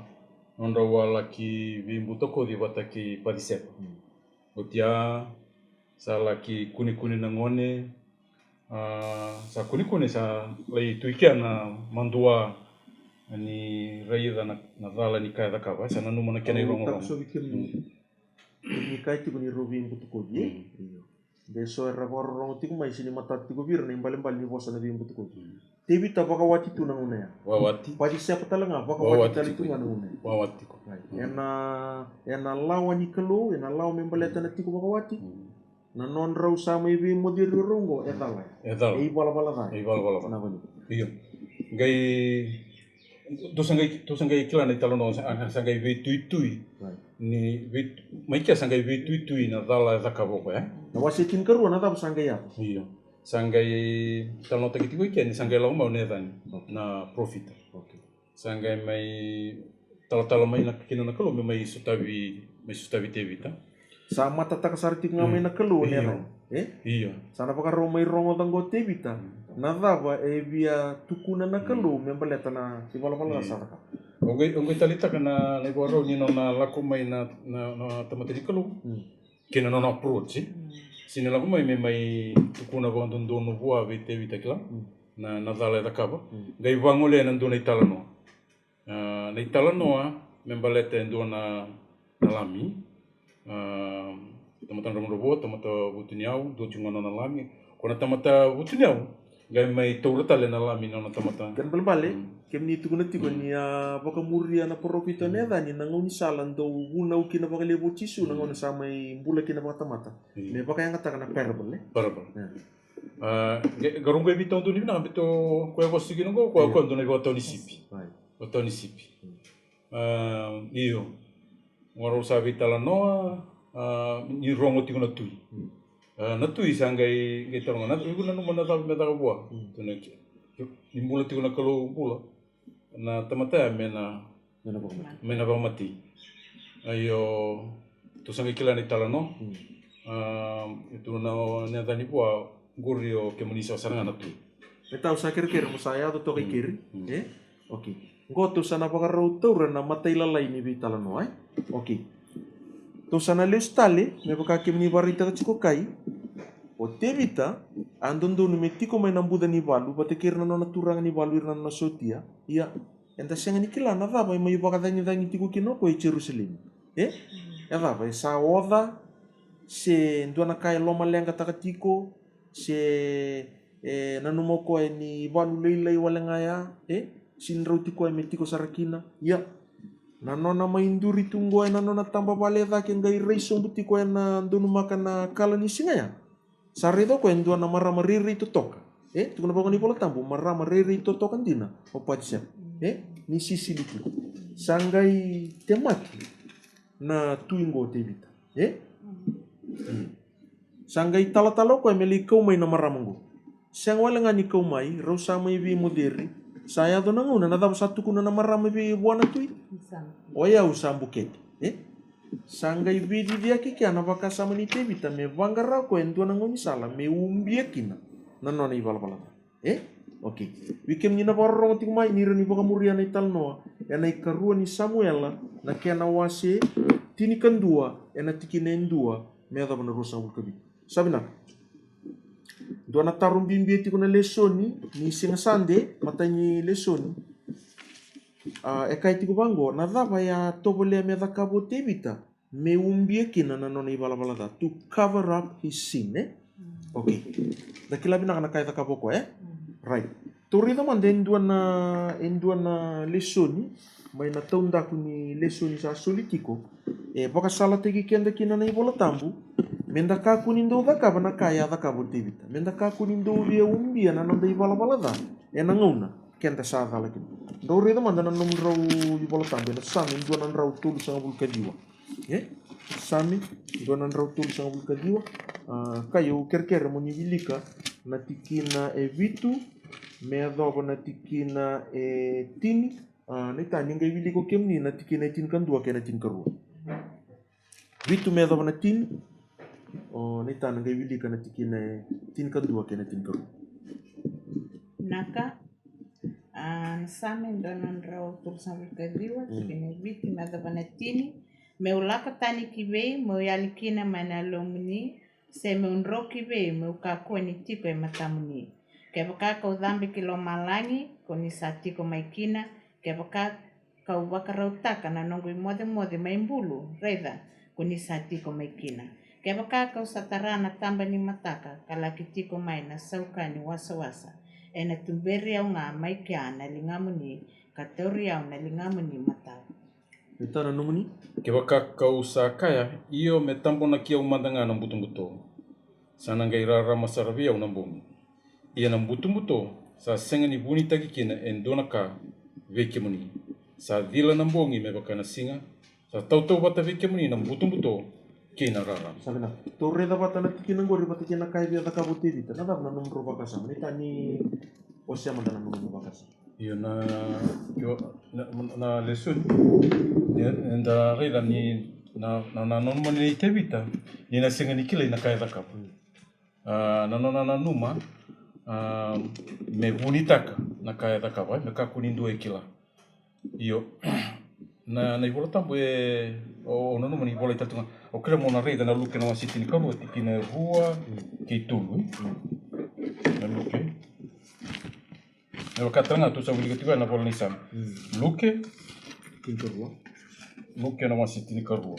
nodrau a laki veibutakoci vata kei Pacisepa. Oti ya, sa laki kunekune na gone, a, sa kunekune sa lai tu i kea na madua ni raica na, na cala ni ka e cakava, sa nanuma na kena irogorogo. Ni kai tiko ni rau veibutakoci, e? Io. De so era vakarorogo tiko mai, se ni matata tiko vei ira na ibalebale ni vosa na veibutakoci. Tevita vakawati tu na gauna ya. Vakawati. Pacisepa tale ga vakawati tale tu ga na gauna ya. Vakawati tiko. Ena, ena lawa ni Kalou, ena lawa me baleta na tiko vakawati. Na nodrau sa mai veimoceri o rau qo, e cala ya. E cala. E ivalavala ca. E ivalavala ca. Na vale. Io. Qai Tou sa qai, tou sa qai kila na italanoa, sa, sa qai veituitui. Ni vei, mai kea sa qai veituitui na cala e cakava o koya. Na wase tinikarua na cava sa qai yaco? Io. Sa qai talanoataki tiko i kea ni sa qai lako mai o Necani, na parofita. Sa qai mai talatala mai na kina na Kalou me mai sotavi, mai sotavi Tevita. Sa matataka sara tiko ga mai na Kalou o Necani, e? Io. Sa na vakarau mai rogoca qo o Tevita na cava e via tukuna na Kalou me baleta na ivalavala ca sa cakava. Au qai, au qai taleitaka na, na ivakarau ni nona lako mai na, na, na tamata ni Kalou. Kei na nona approach, e? Sa na lako mai me mai tukuna vakadodonu vua vei Tevita kila na, na cala e cakava. Qai vagolea na dua na italanoa. A, na italanoa me baleta e dua na, na lami. A, tamata dravudravua, tamata vutuniyau, dua tiko ga nona lami. Ko na tamata vutuniyau qai mai taura tale na lami na nona tamata. Kena ibalebale, kemuni tukuna tiko ni a vakamuria na parofita o Necani na gaunisala dau vunau kina vakalevu o Jisu, na gauna sa mai bula kina vakatamata. Me vakayagataka na parable, e? Parable. A, qai, qai rau qai veitaudonu vinaka, baleta o koya e vosa tiko kina qo, o koya, o koya dua na ivakatawa ni sipi. Vakatawa ni sipi. A, io. Qo rau sa veitalanoa, a, ni rogo tiko na tui. A, na tui sa qai, qai taroga, na, iko nanuma na cava me caka vua? Tukuna, ni bula tiko na Kalou bula, na tamata ya me na, me na vakamatei. Io, tou sa qai kila na italanoa. A, io, tukuna o Necani vua, qori o kemuni sa sara ga na tui. E tau sa kerekere, mo sa yaco toka i keri, e? Okay. Qo tou sa na vakarau taura na matailalai ni veitalanoa, e? Okay. Tou sa na lesu tale, me vaka kemuni vakaraitaka tiko kai. O Tevita a dodonu me tiko mai na buca ni valu vata kei ira na nona turaga ni valu, ira na nona sotia. Ia, eda sega ni kila na cava e mai vakacagicagi tiko kina o koya e Jerusalemi. E? E cava, e sa oca, se dua na ka e lomaleqataka tiko, se e nanuma o koya ni valu lailai wale ga ya, e? Sega ni rauti koya me tiko sara kina. Ia, na nona mai duri tu qo ena nona taba vale e cake, qai rai sobu tiko ena donumaka na kala ni siga ya. Sa raica o koya e dua na marama rairai totoka. E, tukuna vaka na iVola Tabu, marama rairai totoka dina o Patisepa. E, ni sisili tu. Sa qai temaki na tui qo o Tevita. E? Sa qai talatala o koya me lai kau mai na marama qo. Sega wale ga ni kau mai, rau sa mai veimoceri. Sa yaco na gauna, na cava sa tukuna na marama vei vua na tui? O yau sa bukete. E? Sa qai veiciciyaki kea na vakasama nei Tevita me vaqara o koya e dua na gaunisala me ubia kina na nona ivalavala ca. E? Okay. Vei kemuni na vakarorogo tiko mai, ni rawa ni vakamuria na italanoa ena ikarua ni Samuela, na kena wase tinikadua, ena tikina e dua me yacova na ruasagavulu ka vitu. Sa vinaka. Dua na taro bibi e tiko na lesoni ni siga Sade, matai ni lesoni. A, e kaya tiko vaqo, na cava e a tovolea me cakava o Tevita me ubia kina na nona ivalavala ca, to cover up his sin, e? Okay. Da kila vinaka na ka e cakava o koya, e? Right. Tou raica mada e dua na, e dua na lesoni mai na taudaku ni lesoni sa soli tiko. E vakasalataki keda kina na iVola Tabu me da kakua ni dau cakava na ka e a cakava o Tevita, me da kakua ni dau via ubia na noda ivalavala ca ena gauna keda sa cala kina. Dou raica mada na nomudrau iVola Tabu ena Same dua na drau tolusagavulu ka ciwa. E? Same dua na drau tolusagavulu ka ciwa. A, ka i au kerekere mo ni wilika na tikina e vitu me yacova na tikina e tini. A, naita ni qai wilika o kemuni na tikina e tinikadua kei na tinikarua. Vitu me yacova na tini. O, naita na qai wilika na tikina e tinikadua kei na tinikarua. Naka. A, na Same dua na drau tolusagavulu ka ciwa, mm, tikina e vitu me yacova na tini. Me'u lako tani ki vei, me'u yali kina mai na yalomuni, se me'u dro ki vei, me'u kakua ni tiko e matamuni? Kevaka ka'u cabe ki lomalagi, ko ni sa tiko mai kina. Kevaka ka'u vakarautaka na noqu imocemoce mai bulu, raica, ko ni sa tiko mai kina. Kevaka ka'u sa tara na taba ni mataka ka laki tiko mai na sauka ni wasawasa, ena tuberi au ga mai kea na ligamuni, ka tauri au na ligamuni matau. Naita na nomuni. Kevaka ka'u sa kaya, io, me tabonaki au mada ga na butobuto, sa na qai rarama sara vei au na bogi. Ia na butobuto sa sega ni vunitaki kina e dua na ka vei kemuni. Sa cila na bogi me vaka na siga. Sa tautauvata vei kemuni na butobuto kei na rarama. Sa vinaka. Tou raica vata na tikina qori vata kei na ka e via cakava o Tevita. Na cava na nomudrau vakasama? Naita ni wasea mada na nomudrau vakasama. Io, na, io, na, na lesoni, ni, eda raica ni na, na, na nona mani nei Tevita ni na sega ni kilai na ka e cakava. Mm. A, na nona nanuma, a, me vunitaka na ka e cakava, me kakua ni dua e kila. Io, na, na iVola Tabu e, o, o nanuma ni volai tale tu ga. O kila mo na raica na Luke na wase tinikarua, tikina e rua kei tolu, e? Na Luke. Me vaka tale ga tou sa wilika tiko ena ivola ni Same. Mm. Luke. Tinikarua. Luke na wase tinikarua.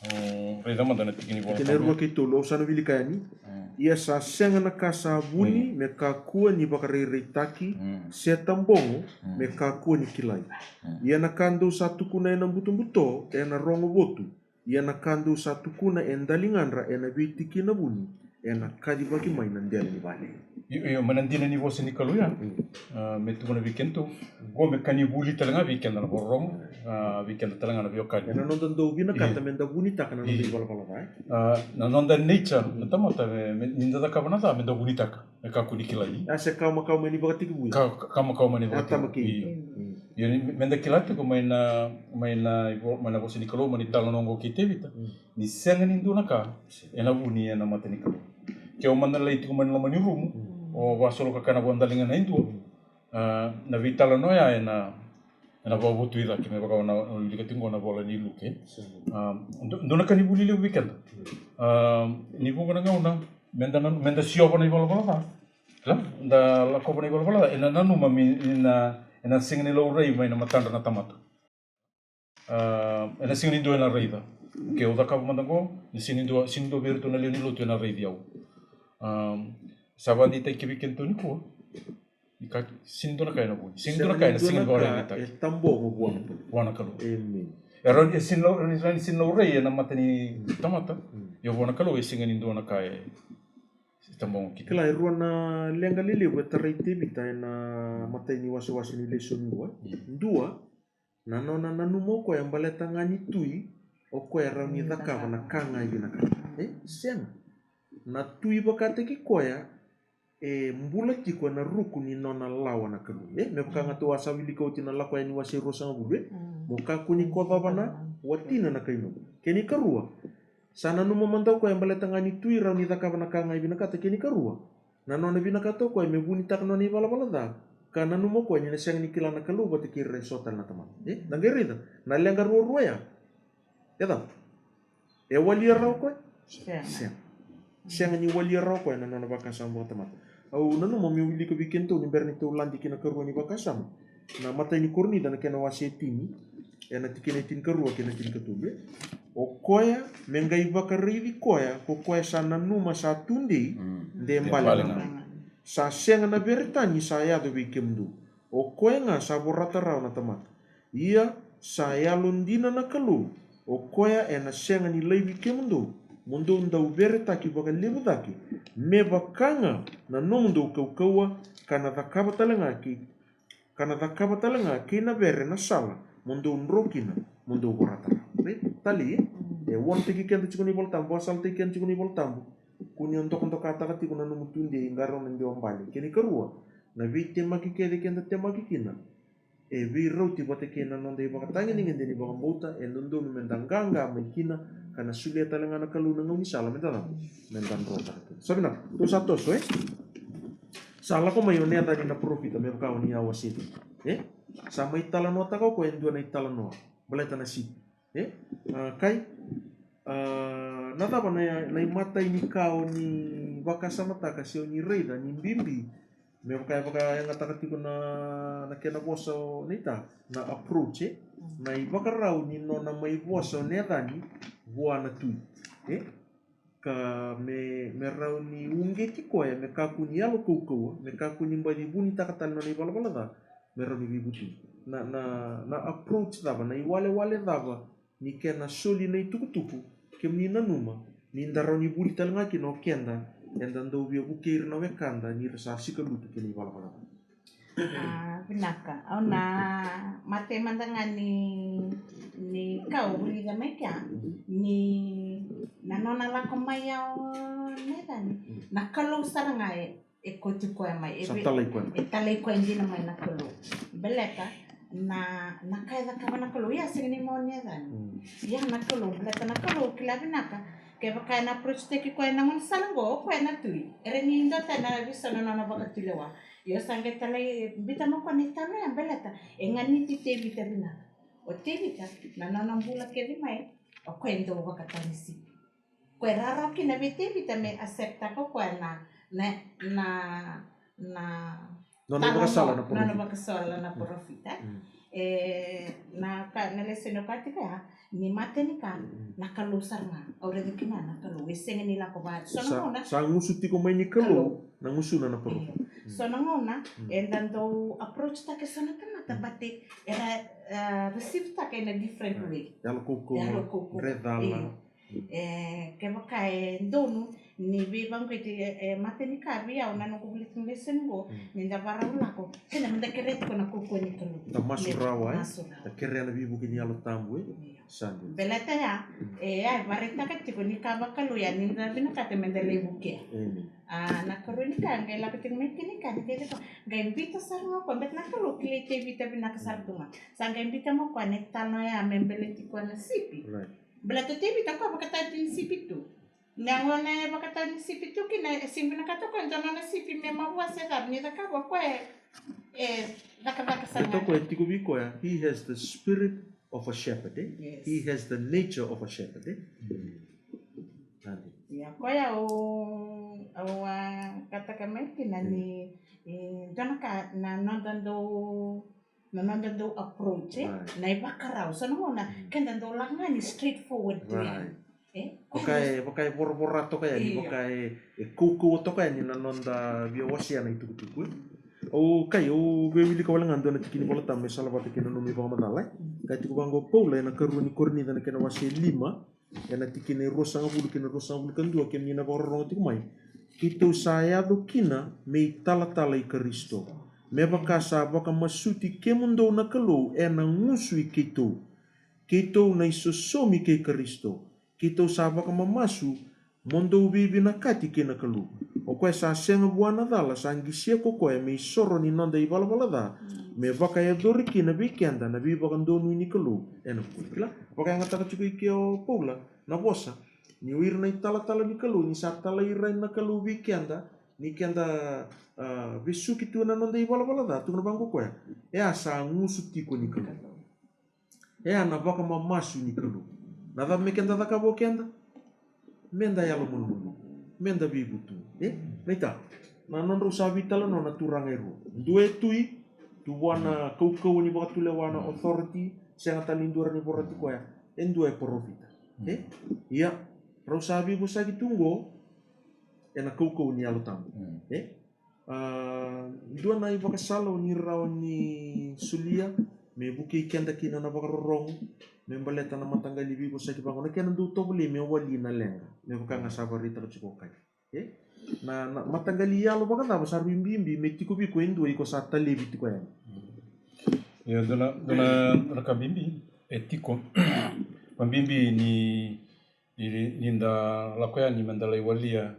Mm, raica mada na tikina ni ivola. Tikina e rua kei tolu, au sa na wilika yani. Mm. Ia sa sega na ka sa vuni, mm, me kakua ni vakarairaitaki, mm, se tabogo, mm, me kakua ni kilai. Mm. Ia na ka dou sa tukuna ena butobuto, ena rogo votu. Ia na ka dou sa tukuna e daligadra ena veitikina vuni, ena kacivaki mai na dela ni vale. Io, io, mai na dina ni vosa ni Kalou ya. Mm. A, me tukuna vei kedatou, qo me ka ni vuli tale ga vei keda na vakarorogo, a, vei keda tale ga na veiwekani. Ena noda dau vinakata, io, me da vunitaka na noda, io, ivalavala ca, e? A, na noda nature na tamata, me, me, ni da cakava na ca, me da vunitaka. Me kakua ni kilai. A, se ka makawa mai ni vakatekivu. Ka, ka makawa mai ni vakatekivu. Io. Mm. Io, ni, me da kila tiko mai na, mai na ivo-, mai na vosa ni Kalou, mai na italanoa qo kei Tevita. Mm. Ni sega ni dua na ka ena vuni ena mata ni Kalou. Ke o mada lai tiko mai na loma ni rumu, mm, o vakasoloka kana vakadaliga na e dua. Mm. A, na veitalanoa ya ena, ena vakavotu i cake, me vaka o na, o na wilika tiko qo na vola ni Luke. Sure. A, du-, dua na ka ni vuli levu vei keda. Mm. A, ni vuqa na gauna, me da na, me da siova na ivalavala ca. Kila? Da lakova na ivalavala ca, ena nanuma me, ena, ena sega ni laurai mai na matadra na tamata. A, ena sega ni dua ena raica. Ke au cakava mada qo, ni sega ni dua, sega ni dua vei iratou na lewe ni lotu ena raici au. A, sa vakadeitaki vei kedatou nikua. Ni ka, sega ni dua na ka ena vuni. Sega ni dua na ka ena sega ni vakaraitaki. E tabogo vua. Mm, vua na Kalou. Amen. E rawa ni, e sega ni lau-, e rawa ni sega ni laurai ena mata ni tamata. Mm. Ia vua na Kalou e sega ni dua na ka e, e tabogo kina. Kila, e rua na leqa lelevu e tarai Tevita ena matai ni wasewase ni lesoni qo. Mm. Dua, na nona nanuma o koya baleta ga ni tui, o koya e rawa ni cakava na ka ga e vinakata. E, sega. Na tui vakataki koya, e bula tiko ena ruku ni nona lawa na Kalou. E, me vaka ga tou a sa wilika oti na Lako Yani wase ruasagavulu, e? Mm. Mo kakua ni kocova na watina na kai nomu. Kena ikarua. Sa nanuma mada o koya baleta ga ni tui rawa ni cakava na ka ga e vinakata, kena ikarua. Na nona vinakata o koya me vunitaka na nona ivalavala ca. Ka nanuma o koya ni na sega ni kila na Kalou vata kei ira eso tale na tamata. E, da qai raica. Na leqa ruarua ya. E cava? E walia rawa o koya? Sega. Sega. Sega ni walia rawa o koya na nona vakasama vakatamata. Au nanuma meu wilika vei kedatou ni bera ni tou lade ki na ikarua ni vakasama. Na imatai ni Korinica na kena wase e tini. ena tikina e tinikarua kei na tinikatolu, e. O koya me qai vakaraici koya ko koya sa nanuma sa tudei, mm, de bale ga. Sa sega na veretagi sa yaco vei kemudou. O koya ga sa vorata rawa na tamata. Ia sa yalodina na Kalou, o koya ena sega ni laivi kemudou mo dou dau veretaki vakalevu cake, me vaka ga na nomudou kaukauwa, ka na cakava tale ga kei ka na cakava tale ga kei na vere na sala mo dou dro kina mo dou vorata rawa. Right? Talei, e? E warn-taki keda tiko na iVolatabu, vakasalataki keda tiko na iVolatabu. Kua ni o dokadokataka tiko na nomu tudei, qarauna de o bale. Kena ikarua, na veitemaki kece keda temaki kina e veirauti vata kei na noda ivakatagedegede ni vakabauta. E dodonu meda qaqa mai kina, ka na solia tale ga na Kalou na gaunisala meda cava? Meda drotaka kina. Sa vinaka, tou sa toso, e? Sa lako mai o Necani na parofita, me vaka o ni a wasea, e? Sa mai talanoataka o koya e dua na italanoa baleta na sipi, e? A, kai, a, na cava na, na imatai ni ka o ni vakasamataka se o ni raica ni bibi, me vaka e vakayagataka tiko na, na kena vosa o Neita, na approach, e? Na ivakarau ni nona mai vosa o Necani vua na tui, e? Ka me, me rawa ni uqeti koya, me kakua ni yalo kaukauwa, me kakua ni baci vunitaka tale na nona ivalavala ca, me rawa ni veivutuni. Na, na, na approach cava, na iwalewale cava ni kena soli na itukutuku, kemuni nanuma ni da rawa ni vuli tale ga kina o keda, eda dau via vukei ira na wekada ni ra sa sika lutu kei na ivalavala ca. A, vinaka. Au na matai mada ga ni, ni ka au vulica mai kea, ni na nona lako mai ya o Necani, na Kalou sara ga e, e kauti koya mai, e sa vei-, talai koya mai. E talai koya dina mai na Kalou. Baleta na, na ka e cakava na Kalou, ia sega ni mai o Necani. Mm. Ia na Kalou, baleta na Kalou kila vinaka, kevaka ena approach-taki koya ena gaunisala qo, o koya na tui. E rawa ni dua tale na veisau na nona vakatulewa. Io, sa qai talai, biuta mai o koya na italanoa ya baleta e ganiti Tevita vinaka. O Tevita, na nona bula kece mai, o koya e dau vakatau ni sipi. O koya e rawarawa kina vei Tevita me accept-taka o koya na, na, na, na nona talanoa, vakasala na parofita. Nona vakasala na parofita. Mm. E, na ka, na lesoni o kaya tiko ya, ni matai ni ka, mm, na Kalou sara ga. Au raica kina na Kalou, e sega ni lako vua. So na gauna sa gusu tiko mai ni Kalou, Kalou, na gusuna na parofita. Io. Mm. So na gauna, mm, eda dau approach-taka e so na tamata, mm, but era, e, receive-taka in a different, right, way. Yalo kaukauwa, yalo kaukauwa, dre cala. Io. Mm. E, kevaka e donu, ni veivakauqeti, e, e, matai ni ka vei au na noqu vulica na lesoni qo, mm, ni da varau lako, keda meda kerea tiko na kaukauwa ni Kalou. Da masu rawa, e? Masu rawa. Da kerea na veivuke ni Yalo Tabu, e? Io. Sa donu. Baleta ya, mm, e, ya e vakaraitaka tiko ni ka vakalou ya ni da vinakata meda lai vukea. Amen. A, na karua ni ka, qai lako tiko mai kina ni ka, ni qai lako, qai biuta sara ga o koya, baleta na Kalou kilai Tevita vinaka sara tu ga. Sa qai biuta mai o koya na italanoa ya me baleti koya na sipi. Right. Baleta o Tevita o koya vakatau ni sipi tu. Na gauna e vakatau ni sipi tu kina, e sega ni vinakata o koya e dua nona sipi me mavoa se cava, ni cakava o koya e, e cakacaka sara ga. Baleta o koya e tiko vei koya, he has the spirit of a shepherd, e? Yes. He has the nature of a shepherd, e? Ia o koya au, au a kataka mai kina ni, e, dua na ka na noda dau, na noda dau approach, e? Right. Na ivakarau. So na gauna, mm, keda dau lako ga ni straightforward tu ya. Right. E? Vaka e, vaka e voravora toka yani, io, vaka e, e kaukauwa toka yani na noda via wasea na itukutuku, e? Au, kai, au via wilika wale ga dua na tiki ni Vola Tabu me salavata kei na nomu ivakamacala, e? Mm. Kaya tiko vaqo o Paula ena karua ni Korinica na kena wase lima, ena tikina e ruasagavulu kei na ruasagavulu ka dua, kemuni na vakarorogo tiko mai. Keitou sa yaco kina me italatala i Karisito, me vaka sa vakamasuti kemudou na Kalou ena gusu i keitou. Keitou na isosomi kei Karisito. Keitou sa vakamamasu mo dou veivinakati kei na Kalou. O koya sa sega vua na cala, sa qisia ko koya me isoro ni noda ivalavala ca, me vakayacori kina vei keda na veivakadonui ni Kalou ena vukuna. Kila, vakayagataka tiko i ke o Paula na vosa ni o ira na italatala ni Kalou, ni sa talai ira na Kalou vei keda, ni keda, a, vesuki tu ena noda ivalavala ca, tukuna vaqo o koya, e a sa gusu tiko ni Kalou. E a na vakamamasu ni Kalou. Na cava me keda cakava o keda? Meda yalomalumalumu, meda veivutuni, e? Naita, na nodrau sa veitalanoa na turaga e rua. Dua e tui, tu vua na kaukauwa ni vakatulewa, na authority, Sega tale ni dua rawa ni vorati koya e dua e parofita. E? Ia, rau sa veivosaki tu oqo ena kaukauwa ni Yalo Tabu. E? A, dua na ivakasala o ni rawa ni solia me vukei keda kina na vakarorogo me baleta na mataqali veivosaki vaqo, na kena dau tovolei me wali na leqa, me vaka ga sa vakaraitaka tiko o Kai. E? Na, na mataqali yalo vakacava sa rui bibi me tiko vei iko e dua iko sa talevi tiko yani? Ia, dua na, dua na ka bibi e tiko. Vakabibi ni, ni, ni da lako yani me da lai walia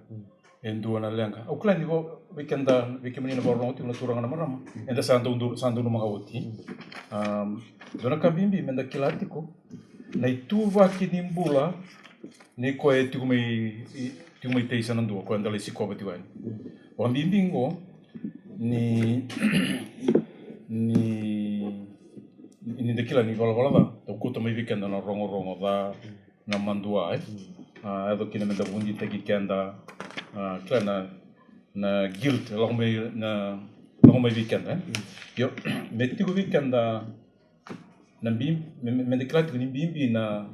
e dua na leqa. Au kila ni vo, vei keda, vei kemuni na vakarorogo tiko na turaga na marama, eda sa dau, dau, sa dau nanuma ga oti. Am, dua na ka bibi me da kila tiko na ituvaki ni bula ni koya e tiko mai, i, tiko mai tei sa na dua, koya da lai sikova tiko yani. Vakabibi qo ni, ni, ni da kila ni valavala ca, dau kauta mai vei keda na rogorogo ca, na madua, e. A, yaco kina me da vuditaki keda, a, kila na, na guilt, e lako mai, na, lako mai vei keda, e. Io, me tiko vei keda na bi-, me, me, me da kila tiko ni bibi na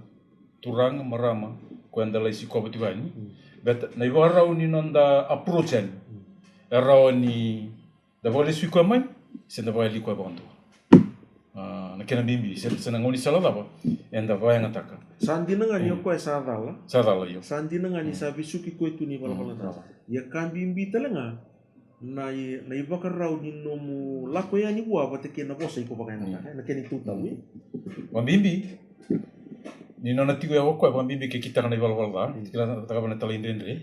turaga, marama, koya da lai sikova tiko yani. Baleta na ivakarau ni noda approach yani, e rawa ni da vakalesui koya mai, se da vakayali koya vakadua. A, na kena bibi, se, se na gaunisala cava eda vakayagataka. Sa dina ga ni o koya sa cala. Sa cala, io. Sa dina ga ni sa vesuki koya tu ni valavala ca. Ia ka bibi tale ga na i, na ivakarau ni nomu lako yani vua vata kei na vosa iko vakayagataka, na kena itautau, e. Vakabibi ni nona tiko ya o koya, vakabibi ke kitaka na ivalavala ca, kitaka na, cakava na talaidredre.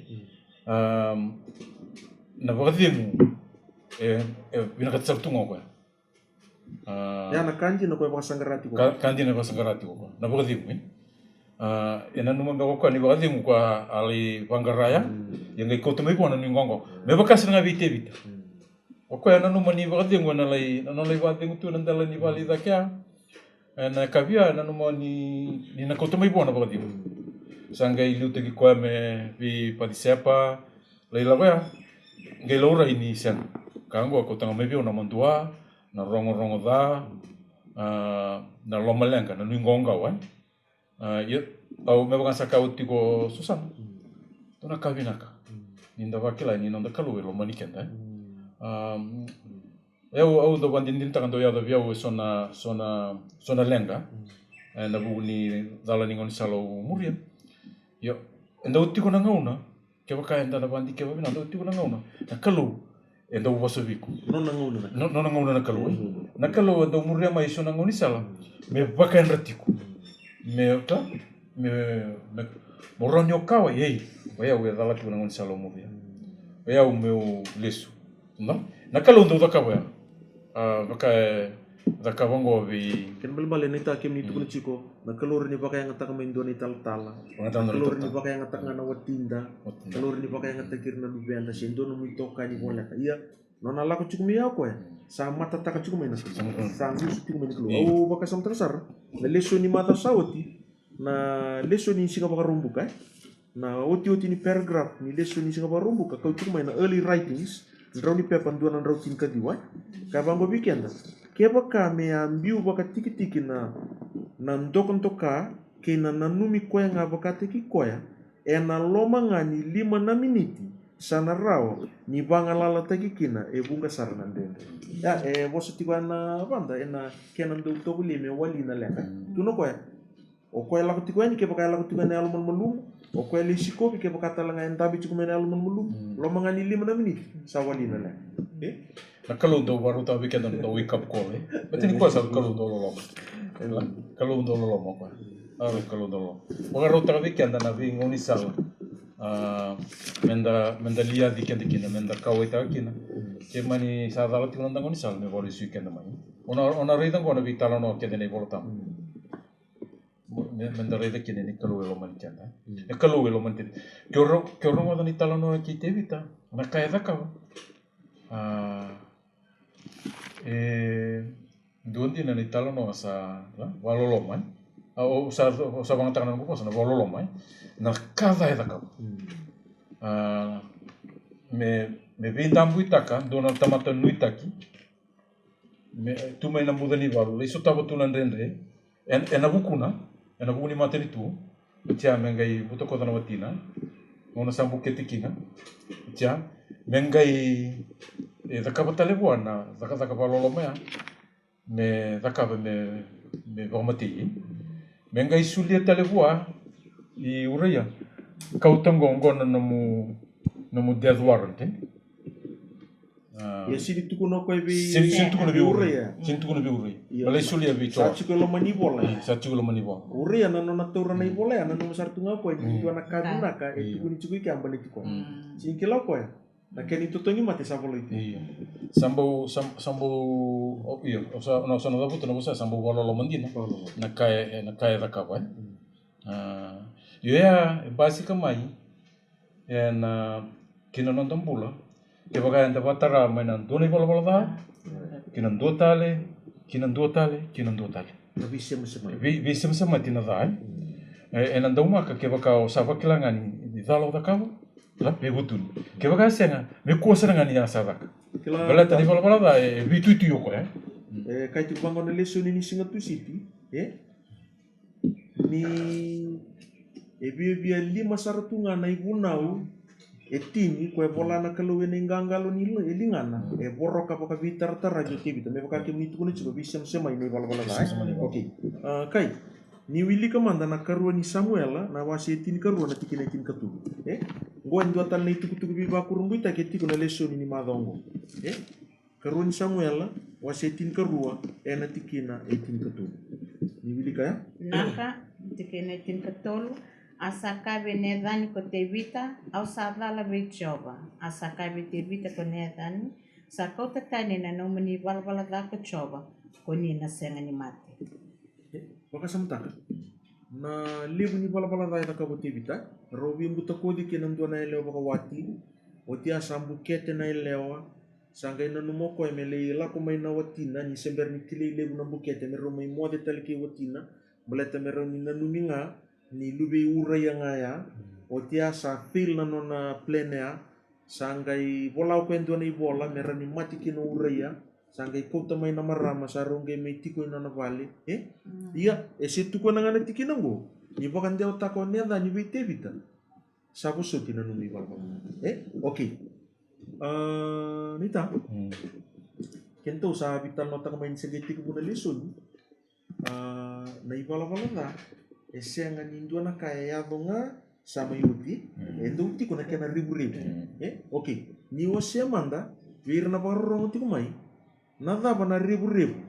Am, na vakacegu e, e vinakata sara tu ga o koya. A, ia na ka dina koya vakasaqara tiko. Ka, ka dina vakasaqara tiko koya. Na vakacegu, e. A, e nanuma beka o koya ni vakacegu koya a lai vaqara ya. Ia qai kauta mai vua na nuiqawaqawa. Me vaka sara ga vei Tevita. O koya e nanuma ni vakacegu ena lai, na nona lai vakacegu tu ena dela ni vale i cake ya. Ena yakavi ya e nanuma ni, ni na kauta mai vua na vakacegu. Sa qai liutaki koya me vei Patisepa, lai lako ya, qai laurai ni sega. Ka oqo kauta ga mai vei au na madua, na rogorogo ca, a, na lomaleqa, na nuiqawaqawa, e. A, io, au me vaka sa kaya oti ko Susana. Dua na ka vinaka ni da vakila ni noda Kalou e lomani keda, e. A, au, au dau vakadinadinataka dau yaco vei au e so na, so na, so na leqa ena vuku ni cala ni gaunisala au muria. Io, e dau tiko na gauna, kevaka eda na vakadikeva vinaka, dau tiko na gauna na Kalou e dau vosa vei iko. Nona gauna na, no, nona gauna na Kalou, e. Na Kalou e dau muria mai e so na gaunisala me vakayadrati iko. Me ka, me, me, mo rawa ni o kaya, ei, o yau e cala tiko na gaunisala au muria. O yau meu lesu. No? Na Kalou dau cakava ya. A, vaka e cakava oqo vei, kena ibalebale naita kemuni tukuna tiko, na Kalou rawa ni vakayagataka mai dua na italatala. Na Kalou rawa ni vakayagataka ga na watida. Na Kalou rawa ni vakayagataki ira na luveda se dua nomu itokani voleka. Ia, nona lako tiko mai ya o koya, sa matataka tiko mai na Kalou. Sa gusu tiko mai na Kalou. Au vakasamataka sara na lesoni macawa sa oti, na lesoni ni siga Vakaraubuka, e. Na otioti ni paragraph ni lesoni ni siga Vakaraubuka, kau tiko mai na Early Writings, drau ni pepa dua na drau tinikaciwa, e. Ka vaqo vei keda, kevaka me a biu vakatikitiki na, na dokadoka kei na nanumi koya ga vakataki koya, ena loma ga ni lima na miniti, sa na rawa ni vagalalataki kina e vuqa sara na dredre. Ia, e vosa tiko ya na vada ena kena dau tovolei me wali na leqa. Tukuna o koya, o koya e lako tiko yani, kevaka e lako tiko yani na yalo malumalumu. O koya e lai sikovi, kevaka tale ga e dabe tiko mai na yalo malumalumu. Loma ga ni lima na miniti sa wali na leqa. E? Na Kalou dau vakarautaka vei keda na dau wake up call, e? Baleta ni koya sa Kalou dau loloma. Kalou dau loloma o koya. A, Kalou dau loloma. Vakarautaka vei keda na veigaunisala. A, meda, meda liaci keda kina, meda kauwaitaka kina. Ke mani sa cala tiko na noda gaunisala, me vakalesui keda mai. O na, o na raica oqo na veitalanoa kece ena iVolatabu. Me, meda raica kina ni Kalou e lomani keda. E Kalou e lomani keda. Ke o ro-, ke o rogoca na italanoa kei Tevita, na ka e cakava. A, e dua dina na italanoa sa, a, vakaloloma, e. A, o sa, o sa vagataka na noqu vosa na vakaloloma, e. Na ka ca e cakava. A, me, me veidabuitaka dua na tamata nuitaki. Me tu mai na buca ni valu, lai sotava tu na dredre. E, ena vukuna, ena vuku ni matanitu, oti ya me qai butakoca na watina, gauna sa bukete kina, oti ya me qai, e, cakava tale vua na cakacaka vakaloloma ya, me cakava me, me vakamatei. Me qai solia tale vua i Uraia, kauta qo, qo na nomu, nomu death warrant, e? A, ia sini tukuna o koya vei, sini, sini tukuna vei Uraia. Uraia. Sini tukuna vei Uraia. Ia. Baleta e solia vei Joa. Sa tiko e loma ni ivola ya. Io, sa tiko e loma ni ivola. Uraia na nona taura na ivola ya, nanuma sara tu ga o koya ni dua na ka vinaka e tukuni tiko i kea baleti koya. Mm. Sini kila o koya na kena itotogi mate sa volai tu. Io. Sa bau, sa, sa bau, o, io, o sa, na, sa na cavuta na vosa, sa bau vakaloloma dina. Vakaloloma. Na ka e, na ka e cakava, e? Mm. A, io ya, e basika mai ena, ki na noda bula, kevaka eda vakatara mai na dua na ivalavala ca ki na dua tale, ki na dua tale, ki na dua tale. Na veisemasemati. Vei, veisemasemati na ca, e? Mm. E, ena daumaka kevaka o sa vakila ga ni, ni cala o cakava, la, veivutuni. Kevaka e sega, me kua sara ga ni a sa caka. Kila. Baleta na ivalavala ca, e, e veituitui o koya, e? E, kai tiko vaqo na lesoni ni Siga Tusiti, e? Ni e viavia lima sara tu ga na ivunau e tini, ko e vola na Kalou ena iqaqalo ni li-, e ligana, e voroka vakaveitaratara vei Tevita, me vaka kemuni tukuna tiko, veisemasemai na ivalavala ca, e? Veisemasemai. Okei. A, kai, ni wilika mada na karua ni Samuela, na wase e tinikarua, na tikina e tinikatolu, e? Qo e dua tale na itukutuku veivakurabuitaki e tiko na lesoni ni macawa oqo, e? Karua ni Samuela, wase tinikarua, ena tikina e tinikatolu. Ni wilika ya. Vinaka, tikina e tinikatolu. A sa kaya vei Necani ko Tevita, au sa cala vei Jiova. A sa kaya vei Tevita ko Necani, sa kauta tani na nomuni valavala ca ko Jiova, ko ni na sega ni mate. E, vakasamataka. Na levu ni valavala ca e cakava o Tevita, rau veibutakoci kei na dua na yalewa vakawati, oti a sa bukete na yalewa, sa qai nanuma o koya me lai lako mai na watina, ni se bera ni kilai levu na bukete, me rau mai moce tale kei watina, baleta me rau ni nanumi ga ni luve i Uraia ga ya, oti a sa fail na nona plan ya, sa qai vola o koya e dua na ivola, me rau ni mate kina o Uraia, sa qai kauta mai na marama, sa rau qai mai tiko i nona vale, e? Mm. Ia, e se tukuna ga na tikina oqo, ni vakadewataka o Necani vei Tevita, sa vosoti na nomu ivalavala, e? Okei. A, Nita. Mm. Kedatou sa veitalanoataka mai ni se qai tekivu na lesoni. A, na ivalavala ca, e sega ni dua na ka e yaco ga sa mai oti, mm, e dau tiko na kena revurevu. Mm. E? Okei. Ni wasea mada vei ira na vakarorogo tiko mai, na cava na revurevu,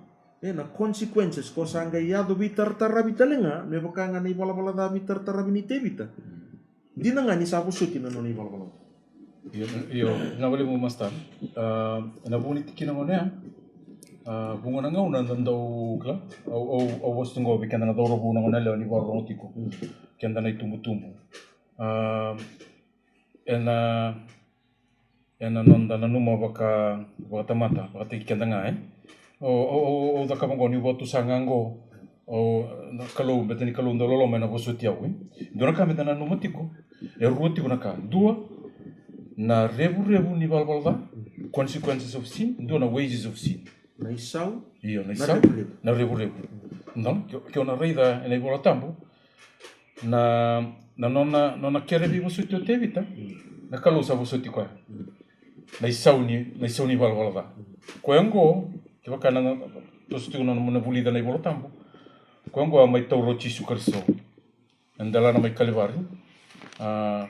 e, na consequences ko sa qai yaco veitarataravi tale ga, me vaka ga na ivalavala ca veitarataravi nei Tevita. Mm. Dina ga ni sa vosoti na nona ivalavala ca. Io, io, vinaka vakalevu, Master. A, ena vuku ni tikina gona ya, a, vuqa na gauna da dau kila, au, au, au vosa tu qo vei keda na cauravou, na goneyalewa ni vakarorogo tiko. Mm. Keda na itubutubu. A, ena, ena noda nanuma vaka, vakatamata, vakataki keda ga, e? O, o, o, o cakava qo, niu vakatusa ga qo, o, na Kalou, beta ni Kalou dau loloma, ena vosoti au, e? Dua na ka meda nanuma tiko, e rua tiko na ka. Dua, na revurevu ni valavala ca, consequences of sin, dua na wages of sin. Na isau. Io, na isau, na revurevu. Na revurevu. Donu, ke, ke o na raica ena iVola Tabu, na, na nona, nona kere veivosoti o Tevita, mm, na Kalou sa vosoti koya. Mm. Na isau ni, na isau ni valavala ca. Mm. Koya oqo, kevaka na, na, toso tiko na, na vulica na iVola Tabu. Koya oqo a mai taura o Jisu Karisito. Ena delana mai Kalivari. A,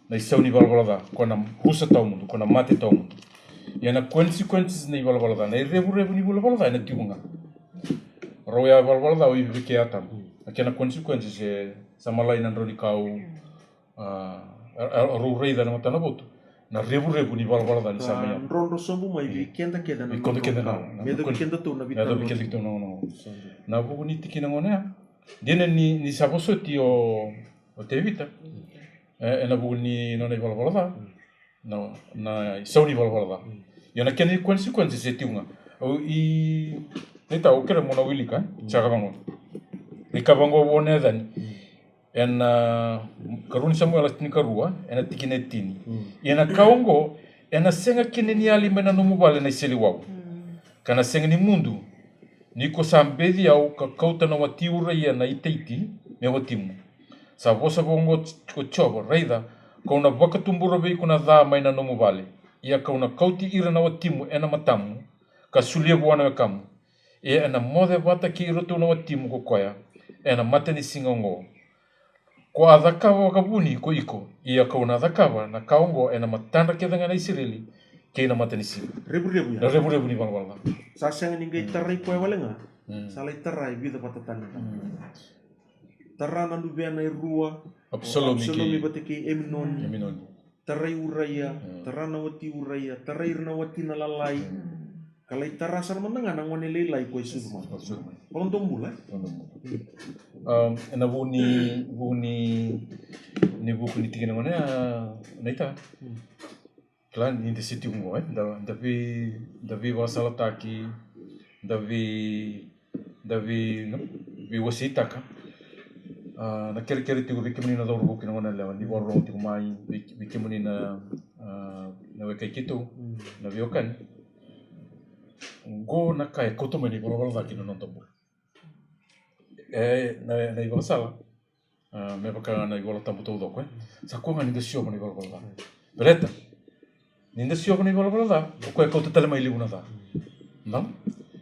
na isau ni valavala ca, ko na rusa tawamudu, ko na mate tawamudu. Ia na consequences ni valavala ca, na irevurevu ni valavala ca, ena tiko ga. Rau ya valavala ca, o Ivi kei Atama. Na kena consequences, e sa malai na drau ni kau, a, a, a, rau raica na matana votu. Na revurevu ni valavala ca ni sa mai ya. Drodro sobu mai vei keda kece na, vei keda kece na, na, me yacovi kedatou na, me yacovi kedatou na, na, na. Na vuku ni tikina gona ya. Dina ni, ni sa vosoti o, o Tevita. E, ena vuku ni nona ivalavala ca. Mm. Na, na isau ni valavala ca. Mm. Ia na kena consequences e tiko ga. Au i, ni tau kere mo na wilika, mm, saka vaqo. Ni ka vaqo o Necani. Mm. Ena, a, karua ni Samuela tinikarua, ena tikina e tini. Mm. Ia na ka oqo, ena sega kina ni yali mai na nomu vale na iseleiwau. Mm. Ka na sega ni mudu Ni ko sa beci au ka kauta na wati Uraia na Itaiti me watimu. Sa vosa vaqo ko Jiova, raica, ka'u na vakatubura vei iko na ca mai na nomu vale, ia ka'u na kauti ira na watimu e na matamu, ka solia vua na wekamu. Ia e na moce vata kei iratou na watimu ko koya e na matanisiga oqo. Ko a cakava vakavuni ko iko, ia ka'u na cakava na ka oqo e na matadra kece ga na Isireli kei na matanisiga. Revurevu ya. Na revurevu ni valavala ca. Sa sega ni qai tarai koya wale ga. Mm. Sa lai tara e vica vata tale na. Mm. Tara na luvena e rua. Absalomi. Absalomi kei vata kei Aminoni. Aminoni. Tarai Uraia, mm, tara na wati Uraia, tarai ira na watina lalai. Mm. Ka lai tara sara mada ga na gone lailai ko e sucu mai. Ko e sucu mai. Vakadobula, e? Vakadobula. Um, ena vuku ni, vuku ni, ni vuku ni tikina gone, a, naita. Mm. Kila ni da se tiko qo, e? Da, da vei, da veivakasalataki, da vei, da vei, no? Veiwaseitaka. A, na kerekere tiko vei kemuni na cauravou kei na goneyalewa, ni vakarorogo tiko mai, vei, vei kemuni na, a, na wekai keitou, mm, na veiwekani. Qo na ka e kauta mai na ivalavala ca ki na noda bula. E, na, na ivakasala. A, me vaka na iVola Tabu taucoko, e. Sa koya ga ni da siova na ivalavala ca. Baleta ni da siova na ivalavala ca, o koya e kauta tale mai levu na ca. Na?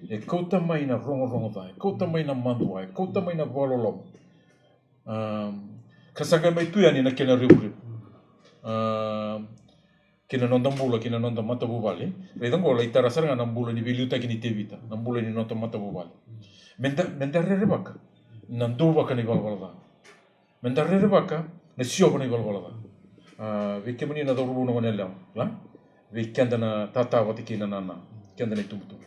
E kauta mai na rogorogo ca, e kauta mai na madua, e kauta mai na vakaloloma. A, ka sa qai mai tu yani na kena revurevu. A, ki na noda bula, ki na noda matavuvale. Raica qo, lai tara sara ga na bula ni veiliutaki nei Tevita, na bula ni noda matavuvale. Me da, me da rerevaka na dauvaka na ivalavala ca. Me da rerevaka na siova na ivalavala ca. A, vei kemuni na cauravou, na goneyalewa, la? Vei keda na tata vata kei na nana, keda na itubutubu.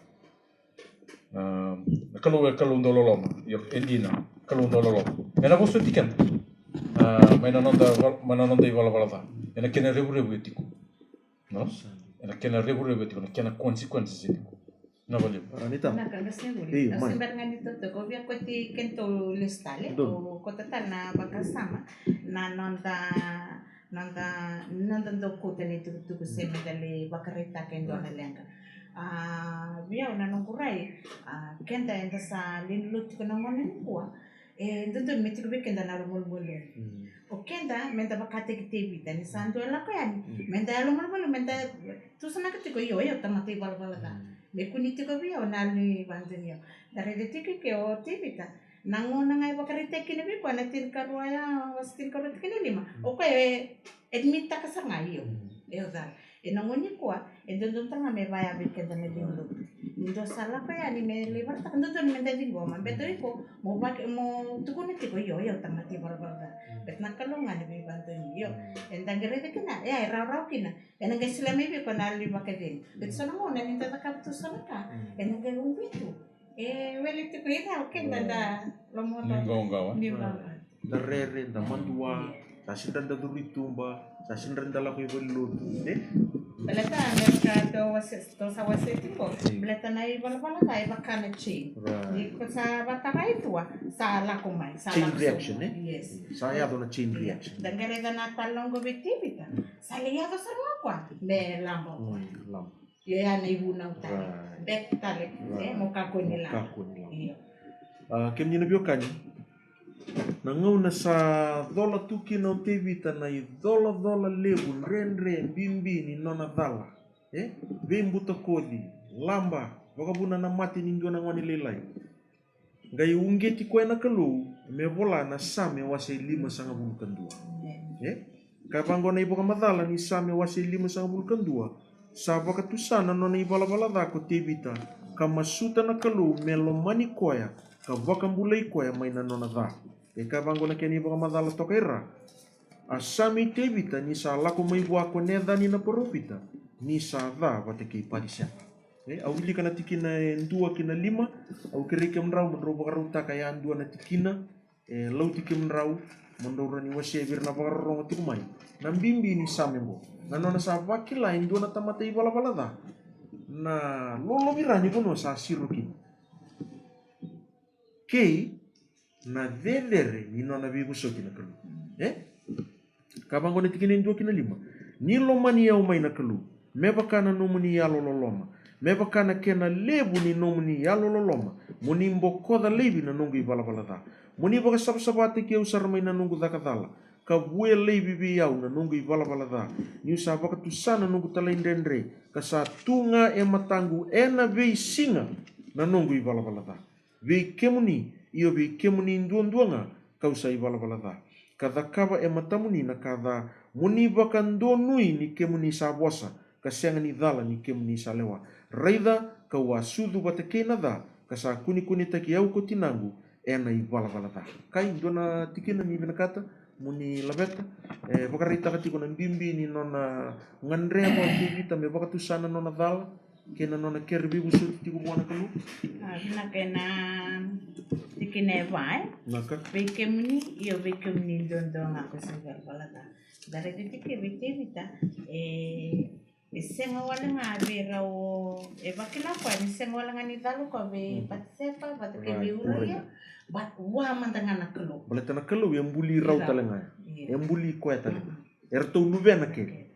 A, na Kalou e Kalou dauloloma. Io, e dina, Kalou dauloloma. Ena vosoti keda. A, mai na noda val-, mai na noda ivalavala ca. Ena kena revurevu e tiko. No? Ena kena revurevu e tiko, na kena consequences e tiko. Na vale. A, ni ta. Na ka ga se vuli. Io, mai. Au se bera ga ni totoka, au via kauti kedatou lesu tale, donu. Au kauta tale na vakasama, na noda noda, noda dau kauta na itukutuku se me da lai vakaraitaka e dua na leqa. A, vei au na noqu rai, a, keda eda sa lewe ni lotu tiko na gauna nikua, e dodonu me tiko vei keda na yalomalumalumu. Mm. O keda, me da vakataki Tevita, ni sa dua e lako yani, mm, me da yalomalumalumu, me da tusanaka tiko, io, io, tamata ivalavala ca. Mm. Me kune tiko vei au na yalo ni vakadonui au. Da raica tiko ke o Tevita, na gauna ga e vakaraitaki kina vei koya na tinikarua ya, wase tinikarua tikina lima. Mm. O koya e admit-taka sara ga, io. Mm. E o cala. E na gauna nikua, e dodonu tale ga me vaya vei keda na lewe ni lotu. Ni dua sa lako yani me lai vakaraitaka, dodonu me da ciqoma. Baleta o iko, mo vaka, mo tukuna tiko, io, io, tamata ivalavala ca. Mm. Baleta na Kalou ga na veivakadonui, io. Mm. Eda qai raica kina, e, e rawarawa kina. Ena qai solia mai vei iko na yalo ni vakacegu. Baleta so na gauna ni da cakava tu so na ka, mm, ena qai ubi tu. E wele tiko i cau, keda da lomaocaoca. Ni qawaqawa. Ni qawaqawa. Da rere, da madua, sa sega ni da curu i tuba, sa sega ni da lako i valenilotu, e? Baleta me vaka tou wase, tou sa wasea tiko. Mm. Baleta na ivalavala ca e vaka na chain. Right. Ni ko sa vatara e dua, sa lako mai, sa lako mai. Chain reaction, e? Yes. Sa yaco na chain reaction. Da qai raica na talanoa qo vei Tevita. Sa lai yaco sara ga o koya me laba o koya. Mm, laba. Io, ya na ivunau tale. Right. Back tale. Right. E, mo kakua ni laba. Mo kakua ni laba. Io. A, kemuni na veiwekani, na gauna sa cola tu kina o Tevita na icolacola levu, dredre, bibi ni nona cala, e, veibutakoci, laba, vakavuna na mate ni dua na gone lailai. Qai uqeti koya na Kalou me vola na Same wase limasagavulu ka dua. Amen. E? Ka vaqo na ivakamacala ni Same wase limasagavulu ka dua, sa vakatusa na nona ivalavala ca ko Tevita, ka masuta na Kalou me lomani koya, ka vakabulai koya mai na nona ca. E ka vaqo na kena ivakamacala toka i ra. A Same i Tevita ni sa lako mai vua ko Necani na parofita, ni sa ca vata kei Patiseva. E, au wilika na tikina e dua ki na lima, au kerei kemudrau mo drau vakarautaka yadua na tikina, e, lauti kemudrau, mo drau rawa ni wasea vei ira na vakarorogo tiko mai. Na bibi ni Same oqo. Na nona sa vakila e dua na tamata ivalavala ca na lolovira ni vanua sa siro kina. Kei na cecere ni nona veivosoti na Kalou. E? Ka vaqo na tikina e dua ki na lima. Ni lomani au mai na Kalou, me vaka na nomuni yalo loloma, Me vaka na kena levu ni nomuni yalololoma, mo ni bokoca laivi na noqu ivalavala ca. Mo ni vakasavasavataki au sara mai na noqu caka cala, ka vuya laivi vei au na noqu ivalavala ca. Niu sa vakatusa na noqu talaidredre, ka sa tu ga e mataqu ena veisiga na noqu ivalavala ca. Vei kemuni, io, vei kemuni duadua ga kau sa ivalavala ca, ka cakava e matamuni na ka ca, mo ni vakadonui ni kemuni sa vosa, ka sega ni cala ni kemuni sa lewa. Raica, kau a sucu vata kei na ca, ka sa kunekunetaki au ko tinaqu ena ivalavala ca. Kai dua na tikina ni vinakata mo ni laveta, e vakaraitaka tiko na bibi ni nona gadreva o Tevita me vakatusa na nona cala kei na nona kere veivosoti tiko vua na Kalou. A, vinaka. Ena tikina e va, e? Naka. Vei kemuni, io, vei kemuni duadua ga ko sa ivalavala ca. Da raica tiko vei Tevita, e, e sega wale ga vei rau, e vakila koya ni sega wale ga ni cala koya vei Patisepa vata kei vei Uraia, but vua mada ga na Kalou. Baleta na Kalou e buli rau tale ga. Io. E buli koya tale ga. Eratou luvena kece.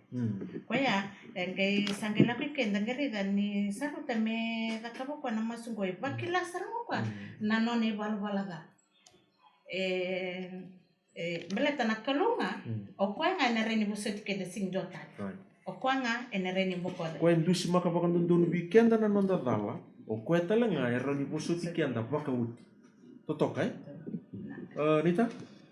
Koya e qai sa qai lako i keda, qai raica ni sa rauta me cakava koya na masu qo, e vakila sara ga koya na nona ivalavala ca. E, e baleta na Kalou ga, o koya ga ena rai ni vosoti keda, sega ni dua tale. O koya ga ena rai ni bokoca. Koya e dusimaka vakadodonu vei keda na noda cala, o koya tale ga e rawa ni vosoti keda vakaoti. Totoka, e? A, Nita,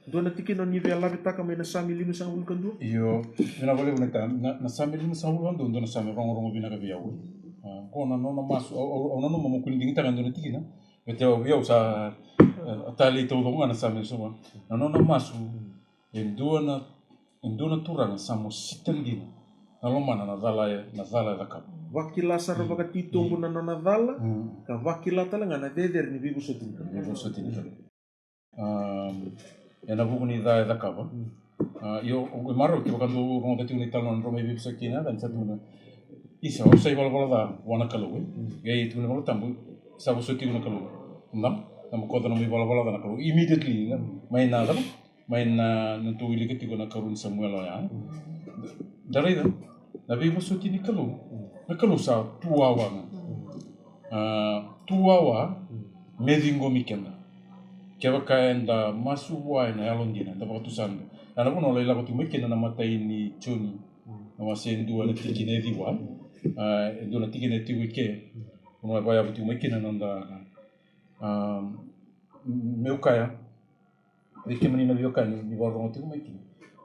dua na tikina o ni via lavetaka mai na Same limasagavulu ka dua? Io, vinaka vakalevu Nita. Na, na Same limasagavulu ka dua, dua na Same rogorogo vinaka vei au. A, qo na nona masu, au, au, au nanuma mo kua ni digitaka e dua na tikina. Baleta vei au sa, e, talei taucoko ga na Same eso ga. Na nona masu, e dua na, e dua na turaga sa mosita dina na lomana na cala e, na cala e cakava. Vakila sara vakatitobu na nona cala, ka vakila tale ga na cecere ni veivosoti ni Kalou. Veivosoti ni Kalou. A, ena vuku ni ca e cakava. A, io, o, o marau kevaka dou rogoca tiko na italanoa na drau mai veivosaki kina, ka ni sa tukuna, isa, au sa ivalavala ca vua na Kalou, e? Qai tukuna na iVolatabu, sa vosoti iko na Kalou. Na, na bokoca nomu ivalavala ca na Kalou. Immediately, na, mai na cava? Mai na, na tou wilika tiko na karua ni Samuela oya, e? Da raica na veivosoti ni Kalou. Na Kalou sa tu wawa ga. A, tu wawa me ciqomi keda. Kevaka eda masu vua ena yalodina, eda vakatusa na, na vanua lai lako tiko mai kina na imatai ni Joni, na wase e dua na tikina e ciwa. A, e dua na tikina e tiko i ke. Vanua e vakayavu tiko mai kina na noda, a, meu kaya vei kemuni na veiwekani ni vakarorogo tiko mai kina.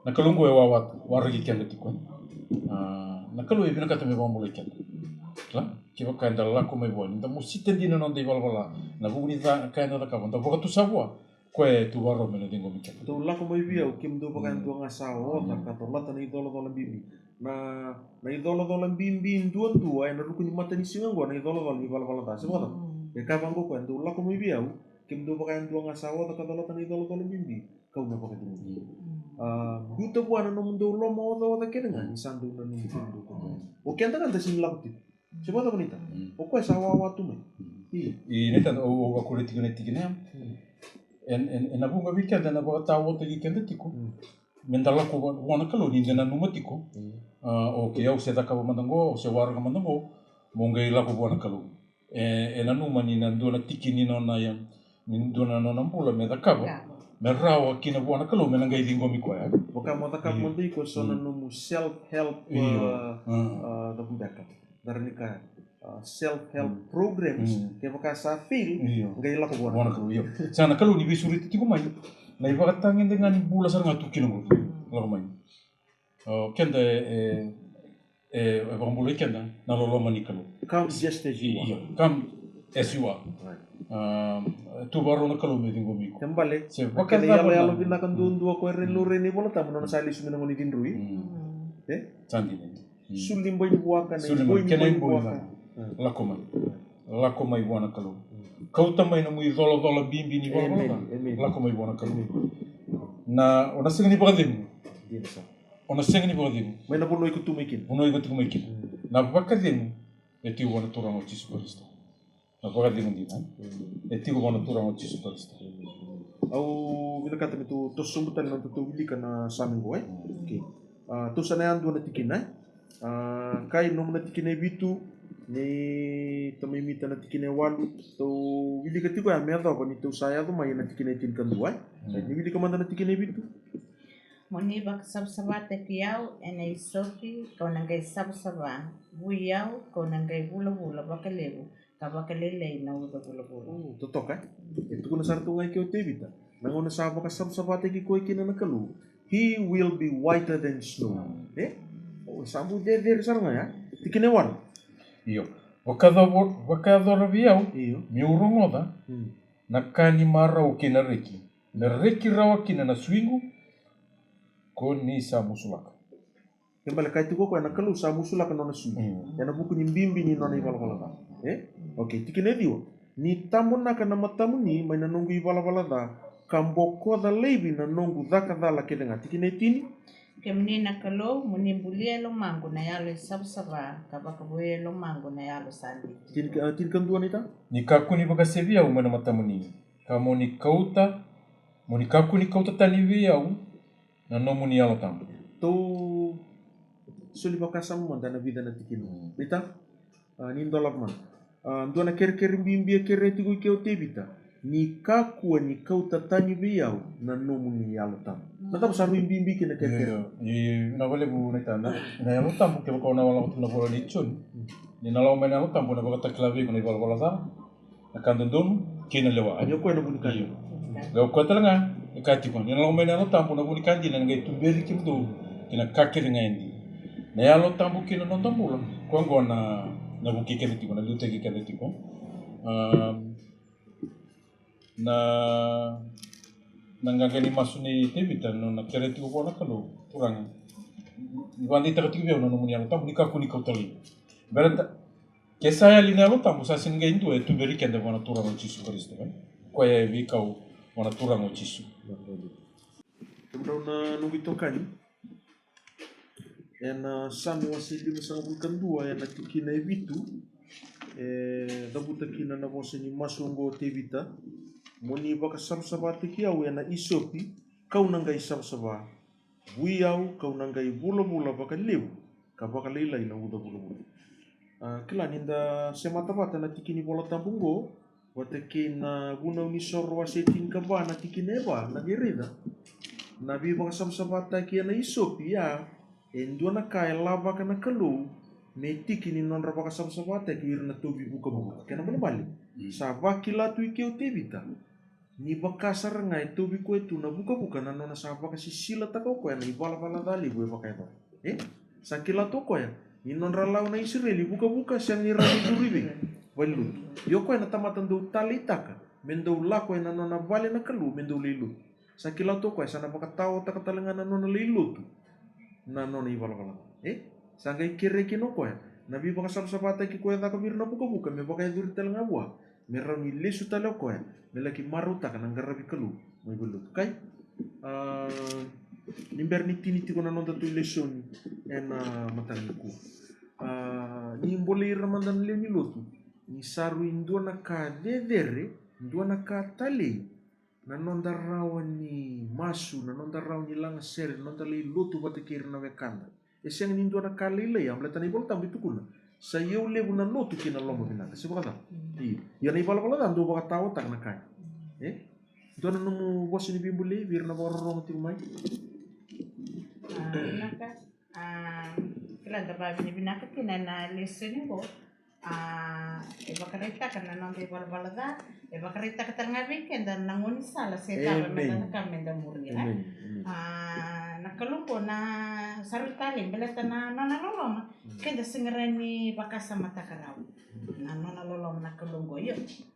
Na Kalou qo e wawa tu, waraki keda tiko, e? A, na Kalou e vinakata me vakabulai keda. Kila, kevaka eda lako mai vua, ni da mosita dina na noda ivalavala, na vuku ni ca, ka eda cakava, da vakatusa vua, koya e tu vakarau me na ciqomi keda. Dou lako mai vei au, kemudou vakayadua ga sa oca ka colata na icolacola bibi. Na, na icolacola bibi duadua ena ruku ni matanisiga oqo, na icolacola ni valavala ca. Se vakacava? E kaya vaqo o koya, dou lako mai vei au, kemudou vakayadua ga sa oca ka colata na icolacola bibi, kau na vakacegui. A, biuta vua na nomudou lomaocaoca kece ga ni sa dou nanumi kemudou ko koya. O keda ga da sega ni lako tiko. Se vakacava, Nita? O koya sa wawa tu mai. Io. I Nita, au, au vakuria tiko na tikina ya. Ena, ena, ena vuqa vei keda ena vakataotaki keda tiko. Me da lako vua, vua na Kalou ni da nanuma tiko. A, okay, au se cakava mada qo, au se waraka mada qo, meu qai lako vua na Kalou. E, e nanuma ni na dua na tiki ni nona, ia, ni dua na nona bula me cakava, me rawa kina vua na Kalou me na qai ciqomi koya. Vaka mo cakava mada iko eso na nomu self help, a, a, cava beka, da rawa ni kaya, a, self help programs. Kevaka sa fail, qai lako vua na Kalou. Io. Sa na Kalou ni veisureti tiko mai na ivakatagedegede ni bula sara ga tu kina qo. Lako mai. O keda e, e, e vakabulai keda na loloma ni Kalou. Come just as you are. Io, come as you are. A, tu vakarau na Kalou me ciqomi iko. Kena ibalebale, se vakacava na kena iyaloyalo vinaka duadua ko e laurai ena iVolatabu, nona sa lesu mai na gauna ni cidroi. E? Sa dina. Sulu ni bai ni vuaka, na iboi ni bai ni vuaka. Lako mai. Lako mai vua na Kalou. Kauta mai nomu icolacola bibi ni valavala ca. Lako mai vua na Kalou. Na, o na sega ni vakacegu. O na sega ni vakacegu. Mai na vanua iko tu mai kina. Vanua iko tu mai kina. Na vakacegu e tiko vua na Turaga o Jisu Karisito. Na vakacegu dina e tiko vua na Turaga o Jisu Karisito. Au vinakata me tou toso sobu tale na noda tou wilika na Same qo, e? Okay. A, tou sa na yadua na tikina, e? A, kai nomu na tikina e vitu, Ni tamai Mita na tikina e walu, tou wilika tiko ya me yacova ni tou sa yaco mai ena tikina e tinikadua, e? Mm. Ni wilika mada na tikina e vitu. Mo ni vakasavasavataki au ena isopi, kau na qai savasava, vui au, kau na qai vulavula vakalevu, ka vakalailai na uca vulavula. O, totoka, e? E tukuna sara tu ga i ke o Tevita. Na gauna sa vakasavasavataki koya kina na Kalou, he will be whiter than snow. E? O, sa bau cecere sara ga ya. Tikina e walu. Io. Vakayacora vei au, io, meu rogoca, mm, na ka ni marau kei na reki. Me reki rawa kina na suiqu, ko ni sa musulaka. Ke bale kaya tiko o koya na Kalou sa musulaka nona sui. Mm. Ena vuku ni bibi ni nona ivalavala ca. E? Okay, tikina e ciwa. Ni tabonaka na matamuni mai na noqu ivalavala ca, ka bokoca laivi na noqu caka cala kece ga. Tikina e tini. Kemuni na Kalou, mo ni bulia e lomaqu na yalo e savasava, ka vakavouya e lomaqu na yalo sa diki. Tini, a, tinikadua, Nita. Ni kakua ni vakasevi au mai na matamuni, ka mo ni kauta, mo ni kakua ni kauta tani vei au na nomuni Yalo Tabu. Tou soli vakasama mada na vica na tikina. Mm. Nita, a, ni dolava mada. A, dua na kerekere bibi e kerea tiko i ke o Tevita. Ni kakua ni kauta tani vei au na nomuni Yalo Tabu. Mm. Na cava sa rui bibi kina na kerekere? Io, io. Io, na vakalevu na itana. Na Yalo Tabu, kevaka o na lako tiko na vola nei Joni. Mm. Ni na lako mai na Yalo Tabu, na vakatakila vei iko na ivalavala ca, na ka dodonu kei na lewa. Ia o koya na vu ni ka dina. Io. Ia o koya tale ga e kaya tiko, ni na lako mai na Yalo Tabu, na vu ni ka dina ena qai tuberi kemudou ki na ka kece ga e dina. Na Yalo Tabu ki na noda bula, koya oqo na, na vukei keda tiko, na liutaki keda tiko. Am, na, na qaqa ni masu nei Tevita, na nona kerea tiko vua na Kalou, Turaga, ni vakadeitaka tiko vei au na nomuni Yalo Tabu, ni kakua ni kauta laivi. Baleta ke sa yali na Yalo Tabu, sa sega ni qai dua e tuberi keda vua na Turaga o Jisu Karisito, e? Koya e veikau vua na Turaga o Jisu. Kemudrau na noqu itokani, ena Same wase limasagavulu ka dua, ena tikina e vitu, e cavuta kina na vosa ni masu oqo o Tevita. Mo ni vakasavasavataki au ena isopi, kau na qai savasava. Vui au, kau na qai vulavula vakalevu, ka vakalailai na uca vulavula. A, kila ni da semata vata na tiki ni Vola Tabu oqo, vata kei na Vunau ni Soro wase tinikava na tikina e va, na qai raica na veivakasavasavataki ena isopi, ia e dua na ka e lavaka na Kalou me tiki ni nodra vakasavasavataki o ira na tauvi vukavuka. Kena ibalebale, mm, sa vakila tu i ke o Tevita ni vaka sara ga e tauvi koya tu na vukavuka na nona sa vakasisilataka o koya na ivalavala ca levu e vakayacora. E? Sa kila tu o koya ni nodra lau na Isireli vukavuka, sega ni rawa ni curu i vei? Valenilotu. Ia o koya na tamata dau taleitaka me dau lako ena nona vale na Kalou me dau lai lotu. Sa kila tu o koya sa na vakataotaka tale ga na nona lai lotu na nona ivalavala ca. E? Sa qai kerea kina o koya na veivakasavasavataki koya e caka vei ira na vukavuka me vakayacori tale ga vua, me rawa ni lesu tale o koya me laki marautaka na qaravi Kalou mai valenilotu. Kai, a, ni bera ni tini tiko na nodatou lesoni ena mataka nikua, a, ni bolei ira mada na lewe ni lotu ni sa rui dua na ka cecere, dua na ka talei na noda rawa ni masu, na noda rawa ni lagasere, na noda lai lotu vata kei ira na wekada. E sega ni dua na ka lailai, a, baleta na iVola Tabu e tukuna, sa iyau levu na lotu kei na loma vinaka. Se vakacava? Mm. Io. Ia na ivalavala ca dau vakataotaka na ka ya. Mm. E? Dua na nomu vosa ni veibolei vei ira na vakarorogo tiko mai? A, vinaka. A, kila da vakavinavinaka kina na lesoni oqo. A, e vakaraitaka na noda ivalavala ca, e vakaraitaka tale ga vei keda na gaunisala se cava meda cakava meda muria. Amen. Amen. A, na Kalou oqo na sa rui talei, baleta na nona loloma, mm, keda sega rawa ni vakasamataka rawa na nona loloma na Kalou oqo. Io,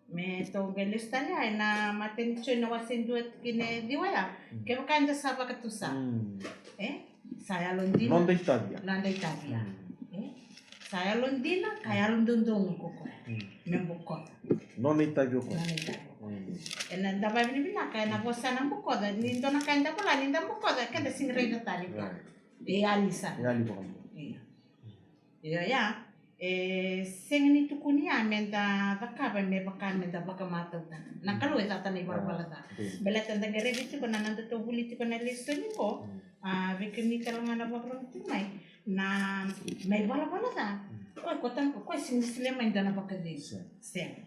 me tou qai lesu tale ena matai ni Joni na wase dua tikina e ciwa ya. Mm. Kevaka eda sa vakatusa. Mm. E? Sa yalodina. Noda itavi ya. Noda itavi ya. Mm. E? Sa yalodina, ka yalododonu ko koya. Mm. Me bokoca. Nona itavi o koya. Nona itavi o koya. Mm. Ena da vakavinavinaka, ena vosa na bokoca, ni dua na ka eda vola, ni da bokoca, keda sega ni raica tale. Right. E yali sara. E yali vakadua. Io. Io, ia. E sega ni tukuni ya meda cakava me vaka meda vakamatautaka. Na Kalou e cata na ivalavala ca. Baleta da qai raica tiko na nodatou vuli tiko na lesoni qo. Mm. A, vei kemuni tale ga na vakarorogo tiko mai, na, na ivalavala ca, mm, Koya ko tani ko koya sega ni solia mai dua na vakacegu. Sega. Sega.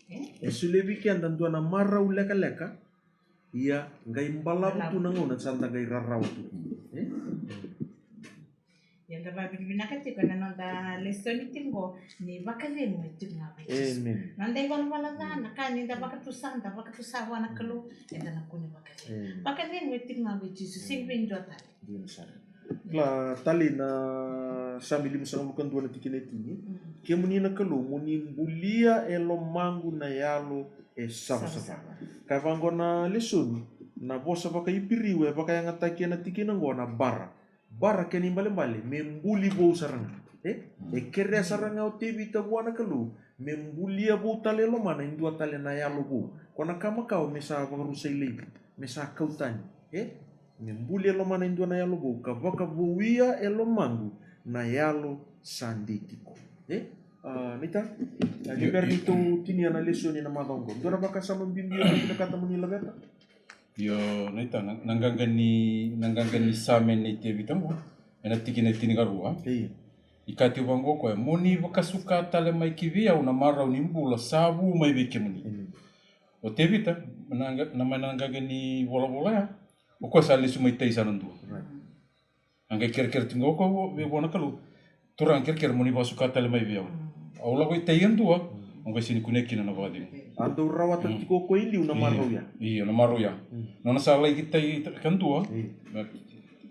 E? E solia vei keda dua na marau lekaleka. Ia qai balavu tu na gauna sa da qai rarawa tu kina. E? Ia da vakavinavinaka tiko na noda lesoni tiko qo ni vakacegu e tiko ga vei Jisu. Amen. Noda ivalavala ca na ka ni da vakatusa, da vakatusa vua na Kalou, eda na kune vakacegu. Amen. Vakacegu e tiko ga vei Jisu, sega vei dua tale. Dina sara. Kila tale na Same limasagavulu ka dua na tikina e tini. Mm. Kemuni na Kalou, mo ni bulia e lomaqu na yalo e savasava. Savasava. Ka vaqo na lesoni, na vosa vakaIperiu e vakayagataki ena tikina qo na bara. Bara kena ibalebale me buli vou sara ga. E? E kerea sara ga o Tevita vua na Kalou me bulia vou tale e lomana e dua tale na yalo vou. Ko na ka makawa me sa vakarusai laivi, me sa kau tani. E? Me buli e lomana e dua na yalo vou, ka vakavouya e lomaqu na yalo sa dei tiko. E? A, naita? A, ni bera ni tou tinia na lesoni na macawa oqo, dua na vakasama bibi o vinakata mo ni laveta? Io, naita, na, na qaqa ni, na qaqa ni Same nei Tevita qo, ena tikina e tinikarua. Io. E kaya tiko vaqo o koya, mo ni vakasuka tale mai ki vei au na marau ni bula sa vu mai vei kemuni. Amen. O Tevita, na qa-, na mai na qaqa ni volavola ya, o koya sa lesu mai tai sa na dua. Right. A qai kerekere tiko o koya vei vua na Kalou. Turaga, kerekere mo ni vakasuka tale mai vei au. Mm. Au lako i tai e dua, mm, au qai sega ni kunea kina na vakacegu. A dau rawata, mm, tiko o koya i liu na, io, marau ya. Io, na marau ya. Mm. Nona sa lai ki tai ka dua. Io. Na,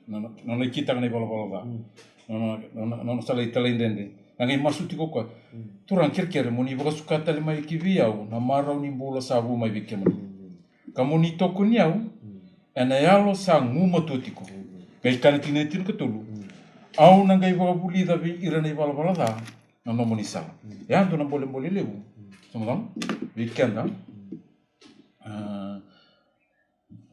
nona, nona lai kitaka na ivalavala ca. Mm. Nona, nona, nona sa lai talaidredre. A qai masu tiko o koya. Mm. Turaga, kerekere mo ni vakasuka tale mai ki vei au na marau ni bula sa vu mai vei kemuni. Mm. Ka mo ni tokoni au, mm, ena yalo sa gumatua tiko. Mm. Qai kaya na tikina e tinikatolu. Mm. Au na qai vakavulica vei ira na ivalavala ca na nomuni sala. Mm. E a dua na bolebole levu. Mm. Sa macala vei keda. Mm. A,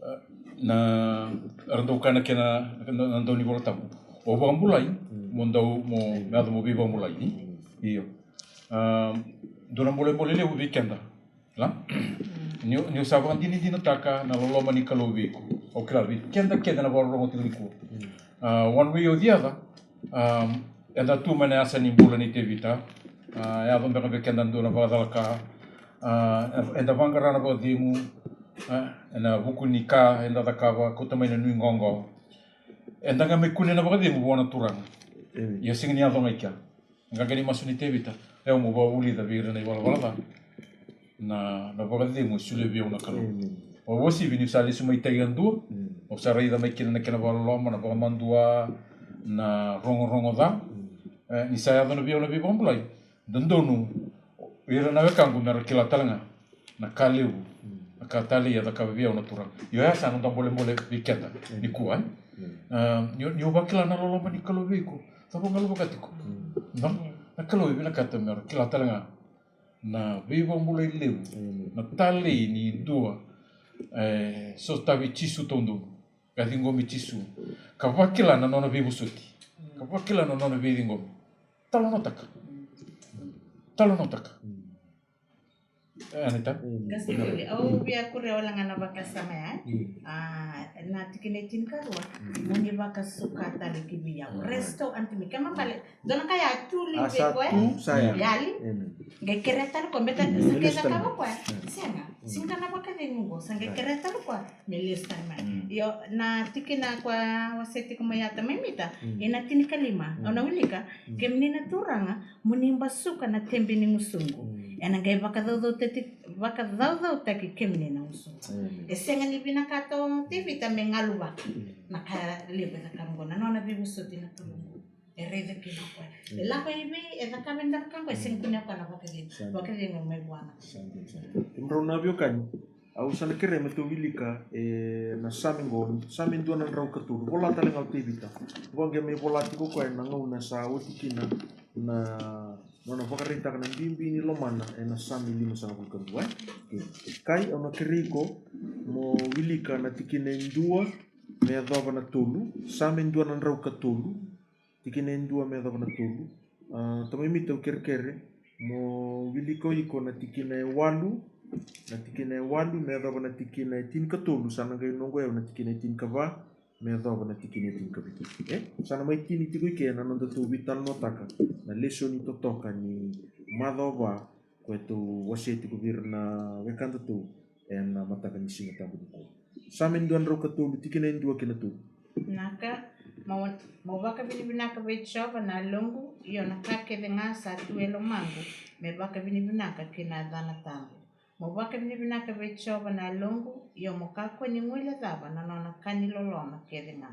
a, na, era dau kaya na kena, na, na dau ni Vola Tabu. O vakabulai, mm, mo dau, mo, mm, me yaco mo veivakabulai, ni? Mm. Io. A, dua na bolebole levu vei keda. La? Niu, niu sa vakadinadinataka na loloma ni Kalou vei iko. Au kila vei keda kece na vakarorogo tiko nikua. Mm. A, one way or the other, um, eda tu mai na yasa ni bula nei Tevita. A, yaco beka vei keda dua na vakacalaka. A, eda vaqara na vakacegu. A, ena vuku ni ka eda cakava, kauta mai na nuiqawaqawa. Eda qai mai kunea na vakacegu vua na Turaga. Amen. Ia sega ni yaco ga i kea. Qaqa ni masu nei Tevita, e, au mo vakavulica vei ira na ivalavala ca na, na vakacegu e solia vei au na Kalou. Amen. Au uasivi niu sa lesu mai tai e dua, mm, au sa raica mai kina na kena vakaloloma, na vakamadua, na rogorogo ca. Mm. E, ni sa yaco na vei au na veivakabulai, dodonu ira na wekaqu mera kila tale ga na ka levu, mm, na ka talei e cakava vei au na Turaga. Io, ya sa noda bolebole vei keda, mm, nikua, e? Mm. A, niu, niu vakila na loloma ni Kalou vei iko, cava ga o vakatiko? Mm. Na, na Kalou e vinakata mera kila tale ga na veivakabulai levu, mm, na talei ni dua e sotavi Jisu taudonu, ka ciqomi Jisu, ka vakila na nona veivosoti, ka vakila na nona veiciqomi. Talanoataka. Talanoataka. Mm. E, Anita? Mm. Ka sivili, au via kuria wale ga na vakasama ya. Mm. A, na tikina e tinikarua. Mm. Mo ni vakasuka tale ki vei au. Mm. Restore unto me. Kena ibalebale, dua na ka ya tu li vei koya. A, sa tu, sa yali. Yali. Amen. Qai kerea tale koya, baleta sa qai cakava o koya. Mm. Sega. Mm. Sega na vakacegu qo, sa qai, right, kerea tale o koya me lesu tale mai. Mm. Io, na tikina koya wasea tiko mai Ata mai Mita, mm, ena tinikalima, mm, au na wilika, mm, kemuni na Turaga, mo ni basuka na tebe ni gusuqu. Mm. Ena qai vakacaucautaki, vakacaucautaki kemuni na gusuqu. Amen. E sega ni vinakata o Tevita me galuvaka, mm, na ka levu e cakava qo, na nona veivosoti na Kalou. Mm. E raica kina o koya. Mm. E lako i vei, e cakava e dua na ka qo, e sega ni kunea o koya na vakacegu. Sa dina. Vakacegu mai vua na. Sa dina, sa dina. Kemudrau na veiwekani, au sa na kerea me tou wilika, e, na Same qo, Same dua na drau ka tolu. Vola tale ga o Tevita. Qo qai mai vola tiko o koya ena gauna sa oti kina na nona vakaraitaka na bibi ni lomana ena Same limasagavulu ka dua, e? Okay. Kai, au na kerei iko mo wilika na tikina e dua me yacova na tolu, Same dua na drau ka tolu, tikina e dua me yacova na tolu. A, tamai Mita, au kerekere mo wilika o iko na tikina e walu, na tikina e walu me yacova na tikina e tinikatolu, sa na qai noqu yau na tikina e tinikava, me yacova na tikina e tinikavitu. E sa na mai tini tiko i ke na noda tou veitalanoataka na lesoni totoka ni macawa va, koya tou wasea tiko vei ira na wekadatou ena mataka ni Siga Tabu nikua. Same dua na drau ka tolu, tikina e dua kei na tolu. Naka, mo, mo vakavinavinaka vei Jiova na yaloqu, io na ka kece ga sa tu e lomaqu, me vakavinavinaka ki na yacana tabu. Mo vakavinavinaka vei Jiova na yaloqu, io mo kakua ni guilecava na nona ka ni loloma kece ga.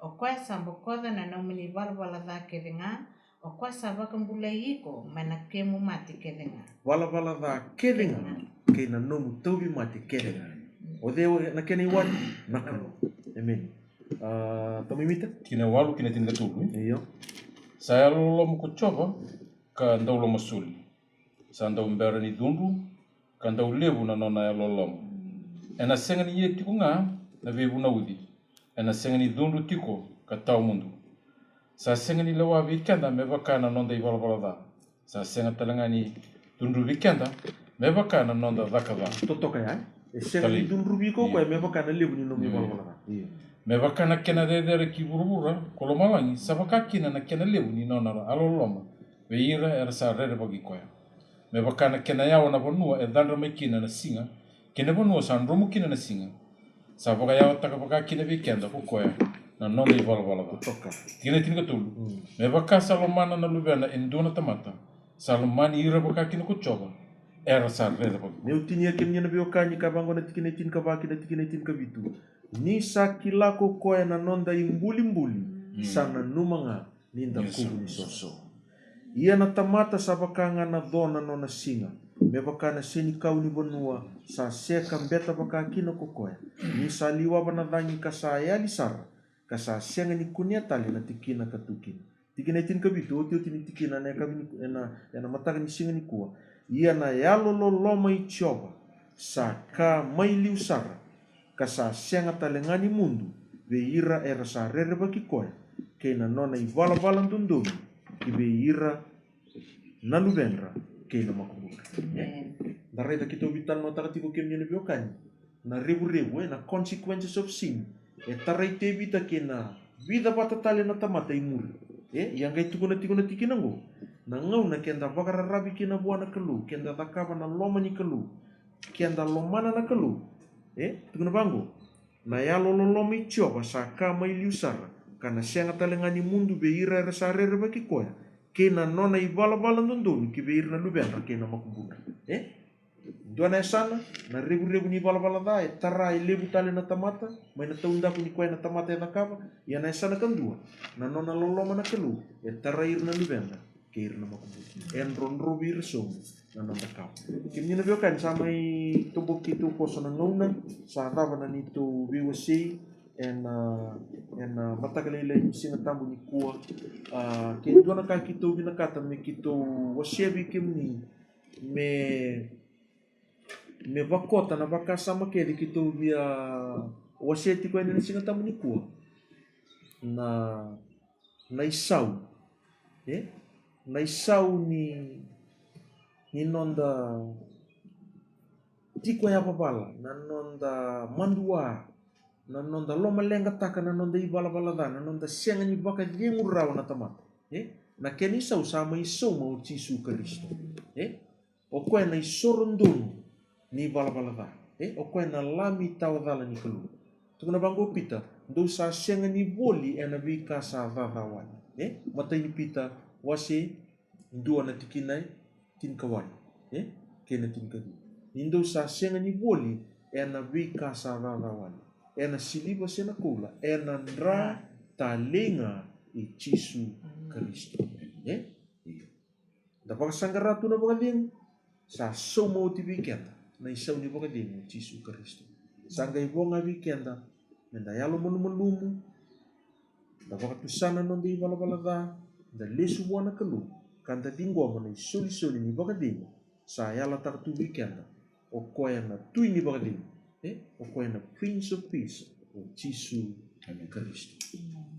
O koya sa bokoca na nomuni valavala ca kece ga, o koya sa vakabulai iko mai na kemu mate kece ga. Valavala ca kece ga kei na nomu tauvimate kece ga. O cei na kena iwali? Na Kalou. Emeni. A, Tomai Mita? Kina walu kina tinikatolu, e? Io. Sa yalololoma ko Jiova ka dau lomasoli. Sa dau bera ni cudru ka dau levu na nona yalololoma. Ena sega ni ia tiko ga na veivunauci. Ena sega ni cudru tiko ka tawa mudu. Sa sega ni lewa vei keda me vaka na noda ivalavala ca. Sa sega tale ga ni cudru vei keda me vaka na noda caka ca. Totoka ya, e? E sega ni cudru vei iko o koya me vaka na levu ni nomu ivalavala ca. Io. Me vaka na kena cecere ki vuravura ko lomalagi, sa vaka kina na kena levu ni nona yalololoma vei ira era sa rerevaki koya. Me vaka na kena yawa na vanua e cadra mai kina na siga, kei na vanua sa dromu kina na siga. Sa vakayawataka vaka kina vei keda ko koya na noda ivalavala ca. Totoka. Tikina e tinikatolu. Mm. Me vaka sa lomana na luvena e dua na tamata, sa lomani ira vaka kina ko Jiova era sa rerevaki. Meu tinia kemuni na veiwekani, ka vaqo na tikina e tinikava kei na tikina e tinikavitu. Ni sa kila ko koya na noda ibulibuli, mm, sa nanuma ga ni da kuvu ni soso. Ia na tamata sa vaka ga na co na nona siga, me vaka na senikau ni vanua sa seka beta vaka kina ko koya. Ni sa liwava na cagi ka sa yali sara, ka sa sega ni kunea tale na tikina ka tu kina. Tikina e tinikavitu, otioti ni tikina ena yakavi ni, ena, ena mataka ni siga nikua. Ia na yalololoma i Jiova sa ka mai liu sara, ka sa sega tale ga ni mudu vei ira era sa rerevaki koya, kei na nona ivalavala dodonu ki vei ira na luvedra kei na makubudra. Amen. Da raica keitou veitalanoataka tiko, kemuni na veiwekani, na revurevu, e, na consequences of sin. E tarai Tevita kei na vica vata tale na tamata i muri. E, ia qai tukuna tiko na tikina oqo, na gauna keda vakararavi kina vua na Kalou, keda cakava na loma ni Kalou, keda lomana na Kalou. E tukuna vaqo, na yalololoma i Jiova sa ka mai liu sara, ka na sega tale ga ni mudu vei ira era sa rerevaki koya, kei na nona ivalavala dodonu ki vei ira na luvedra kei na makubudra. E dua na yasana, na revurevu ni valavala ca e tara e levu tale na tamata, mai na taudaku ni koya na tamata e cakava. Ia na yasana kadua, na nona loloma na Kalou e tarai ira na luvedra kei ira na makubudra. E drodrovi ira sobu na noda kawa. Kemuni na veiwekani, sa mai toboki keitou ko so na gauna, sa cava na neitou veiwasei ena, ena mataka lailai ni Siga Tabu nikua. A, ke dua na ka keitou vinakata me keitou wasea vei kemuni, me, me vakota na vakasama kece keitou via wasea tiko ena Siga Tabu nikua. Na, na isau, e? Na isau ni, ni noda tiko yavavala, na noda madua, na noda lomaleqataka na noda ivalavala ca, na noda sega ni vakacegu rawa na tamata. E? Na kena isau sa mai sauma o Jisu Karisito. E? O koya na isoro donu ni valavala ca. E? O koya na Lami tawa cala ni Kalou. Tukuna vaqo o Pita, dou sa sega ni voli ena veika sa caca wale. E? Matai ni Pita, wase dua, na tikina e tinikawalu, e, kei na tinikaciwa. Ni dou sa sega ni voli ena veika sa caca wale, ena siliva se na koula, ena dra talei ga i Jisu Karisito. E? Io. Da vakasaqara tu na vakacegu, sa sauma oti vei keda na isau ni vakacegu o Jisu Karisito. Sa qai vo ga vei keda meda yalomalumalumu, da vakatusa na noda ivalavala ca, da lesu vua na Kalou, ka da ciqoma na isolisoli ni vakacegu sa yalataka tu vei keda. O koya na Tui ni vakacegu, e? O koya na Prince of Peace, o Jisu Karisito.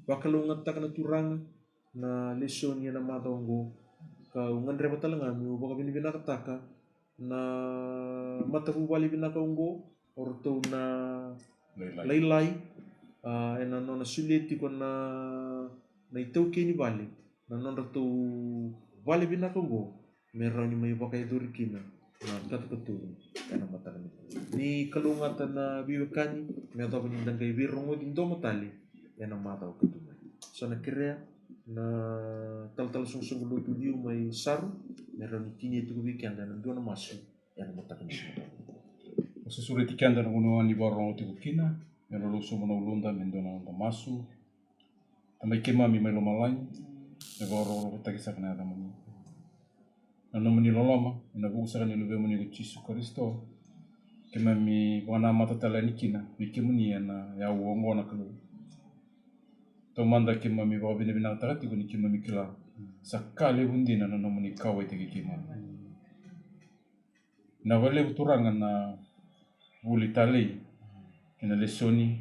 Vakalougatataka na Turaga na lesoni ena macawa oqo, kau gadreva tale ga meu vakavinavinakataka na matavuvale vinaka oqo, o ratou na lailai, a, ena nona solia tiko na, na itaukei ni vale, na nodratou vale vinaka oqo, me rawa ni mai vakayacori kina na katakaturu ena mataka ni. Ni kalougata na veiwekani, me yacova ni da qai veirogoci domo tale ena macawa ka tu mai. Sa na kerea na talatala soqosoqo lotu liu mai Saru, me rawa ni tinia tiko vei keda ena dua na masu ena mataka ni. Au sa sureti keda na vanua ni vakarorogo tiko kina, me lolou sobu na uluda me dua na noda masu. Tamai keimami mai lomalagi, me vakarokorokotaki saka na yacamuni. Na nomuni loloma, ena vuku saka ni Luvemuni ko Jisu Karisito, keimami vakanamata tale yani kina vei kemuni ena yakavi oqo na Kalou. Taumada keimami vakavinavinakataka tiko ni keimami kila sa ka levu dina na nomuni kauwaitaki keimami. Vinaka vakalevu Turaga na vuli talei kei na lesoni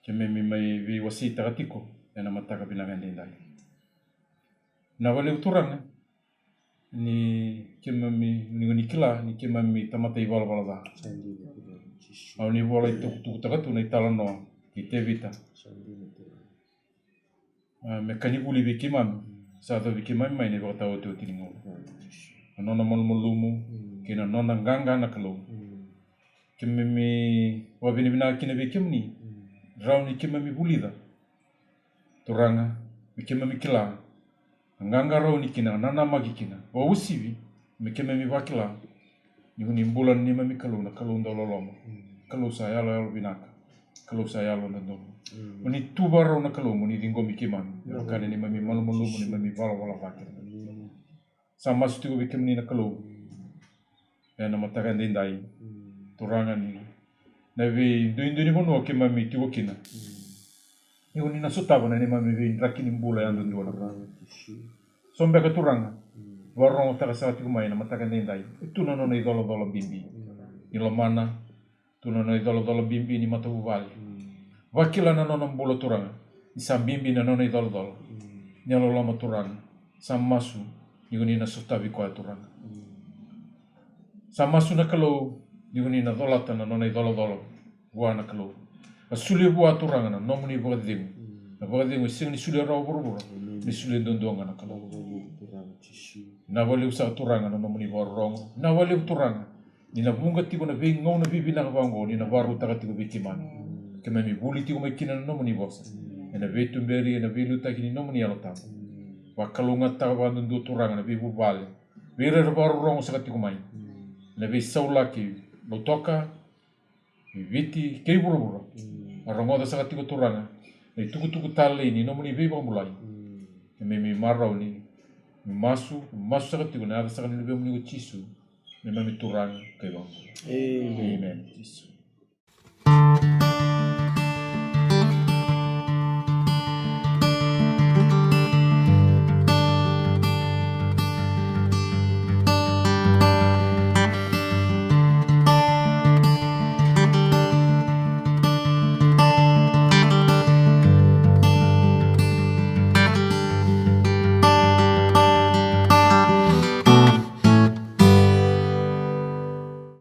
keimami mai veiwaseitaka tiko ena mataka vinaka edaidai. Vinaka vakalevu Turaga ni keimami, ni, ni kila ni keimami tamata ivalavala ca. Au ni vola itukutukutaka tu na italanoa kei Tevita. A, me ka ni vuli vei keimami. Sa yacovi keimami mai na ivakataotioti ni gauna. Na nona malumalumu kei na nona qaqa na Kalou. Keimami vakavinavinaka kina vei kemuni. Rawa ni keimami vulica Turaga, me keimami kila na qaqa rawa ni kina, nanamaki kina, vakauasivi me keimami vakila ni ko ni bula na neimami Kalou, na Kalou dau loloma. Kalou sa yaloyalo vinaka, Kalou sa yalododonu. Mo ni tu vakarau na Kalou, mo ni ciqomi keimami me vaka na neimami malumalumu, neimami valavala ca kece. Sa masu tiko vei kemuni na Kalou ena mataka edaidai. Turaga ni na veiduidui ni vanua keimami tiko kina, ni ko ni na sotava na neimami veidraki ni bula yadudua na Kalou. So beka Turaga vakarogotaka saka tiko mai na mataka edaidai, e tu na nona icolacola bibi ni lomana, tu na nona icolacola bibi ni matavuvale. Vakila na nona bula Turaga ni sa bibi na nona icolacola ni yalololoma Turaga. Sa masu ni ko ni na sotavi koya Turaga. Sa masu na Kalou ni ko ni na colata na nona icolacola vua na Kalou. A solia vua Turaga na nomuni vakacegu. Na vakacegu e sega ni solia rawa vuravura, ni solia duadua ga na Kalou. Vinaka vakalevu saka Turaga na nomuni vakarorogo. Vinaka vakalevu Turaga ni na vuqa tiko na veigauna vivinaka vaqo ni na vakarautaka tiko vei keimami. Keimami vuli tiko mai kina na nomuni vosa ena veituberi, ena veiliutaki ni nomuni Yalo Tabu. Vakalougatataka vakadudua Turaga na veivuvale, vei ira era vakarorogo saka tiko mai ena veisaulaki, Lautoka, Viti kei vuravura. A rogoca saka tiko Turaga na itukutuku talei ni nomuni veivakabulai. Keimami marau ni masu, masu saka tiko na yaca saka ni Luvemuni ko Jisu, neimami Turaga kei Vakabula. Amen.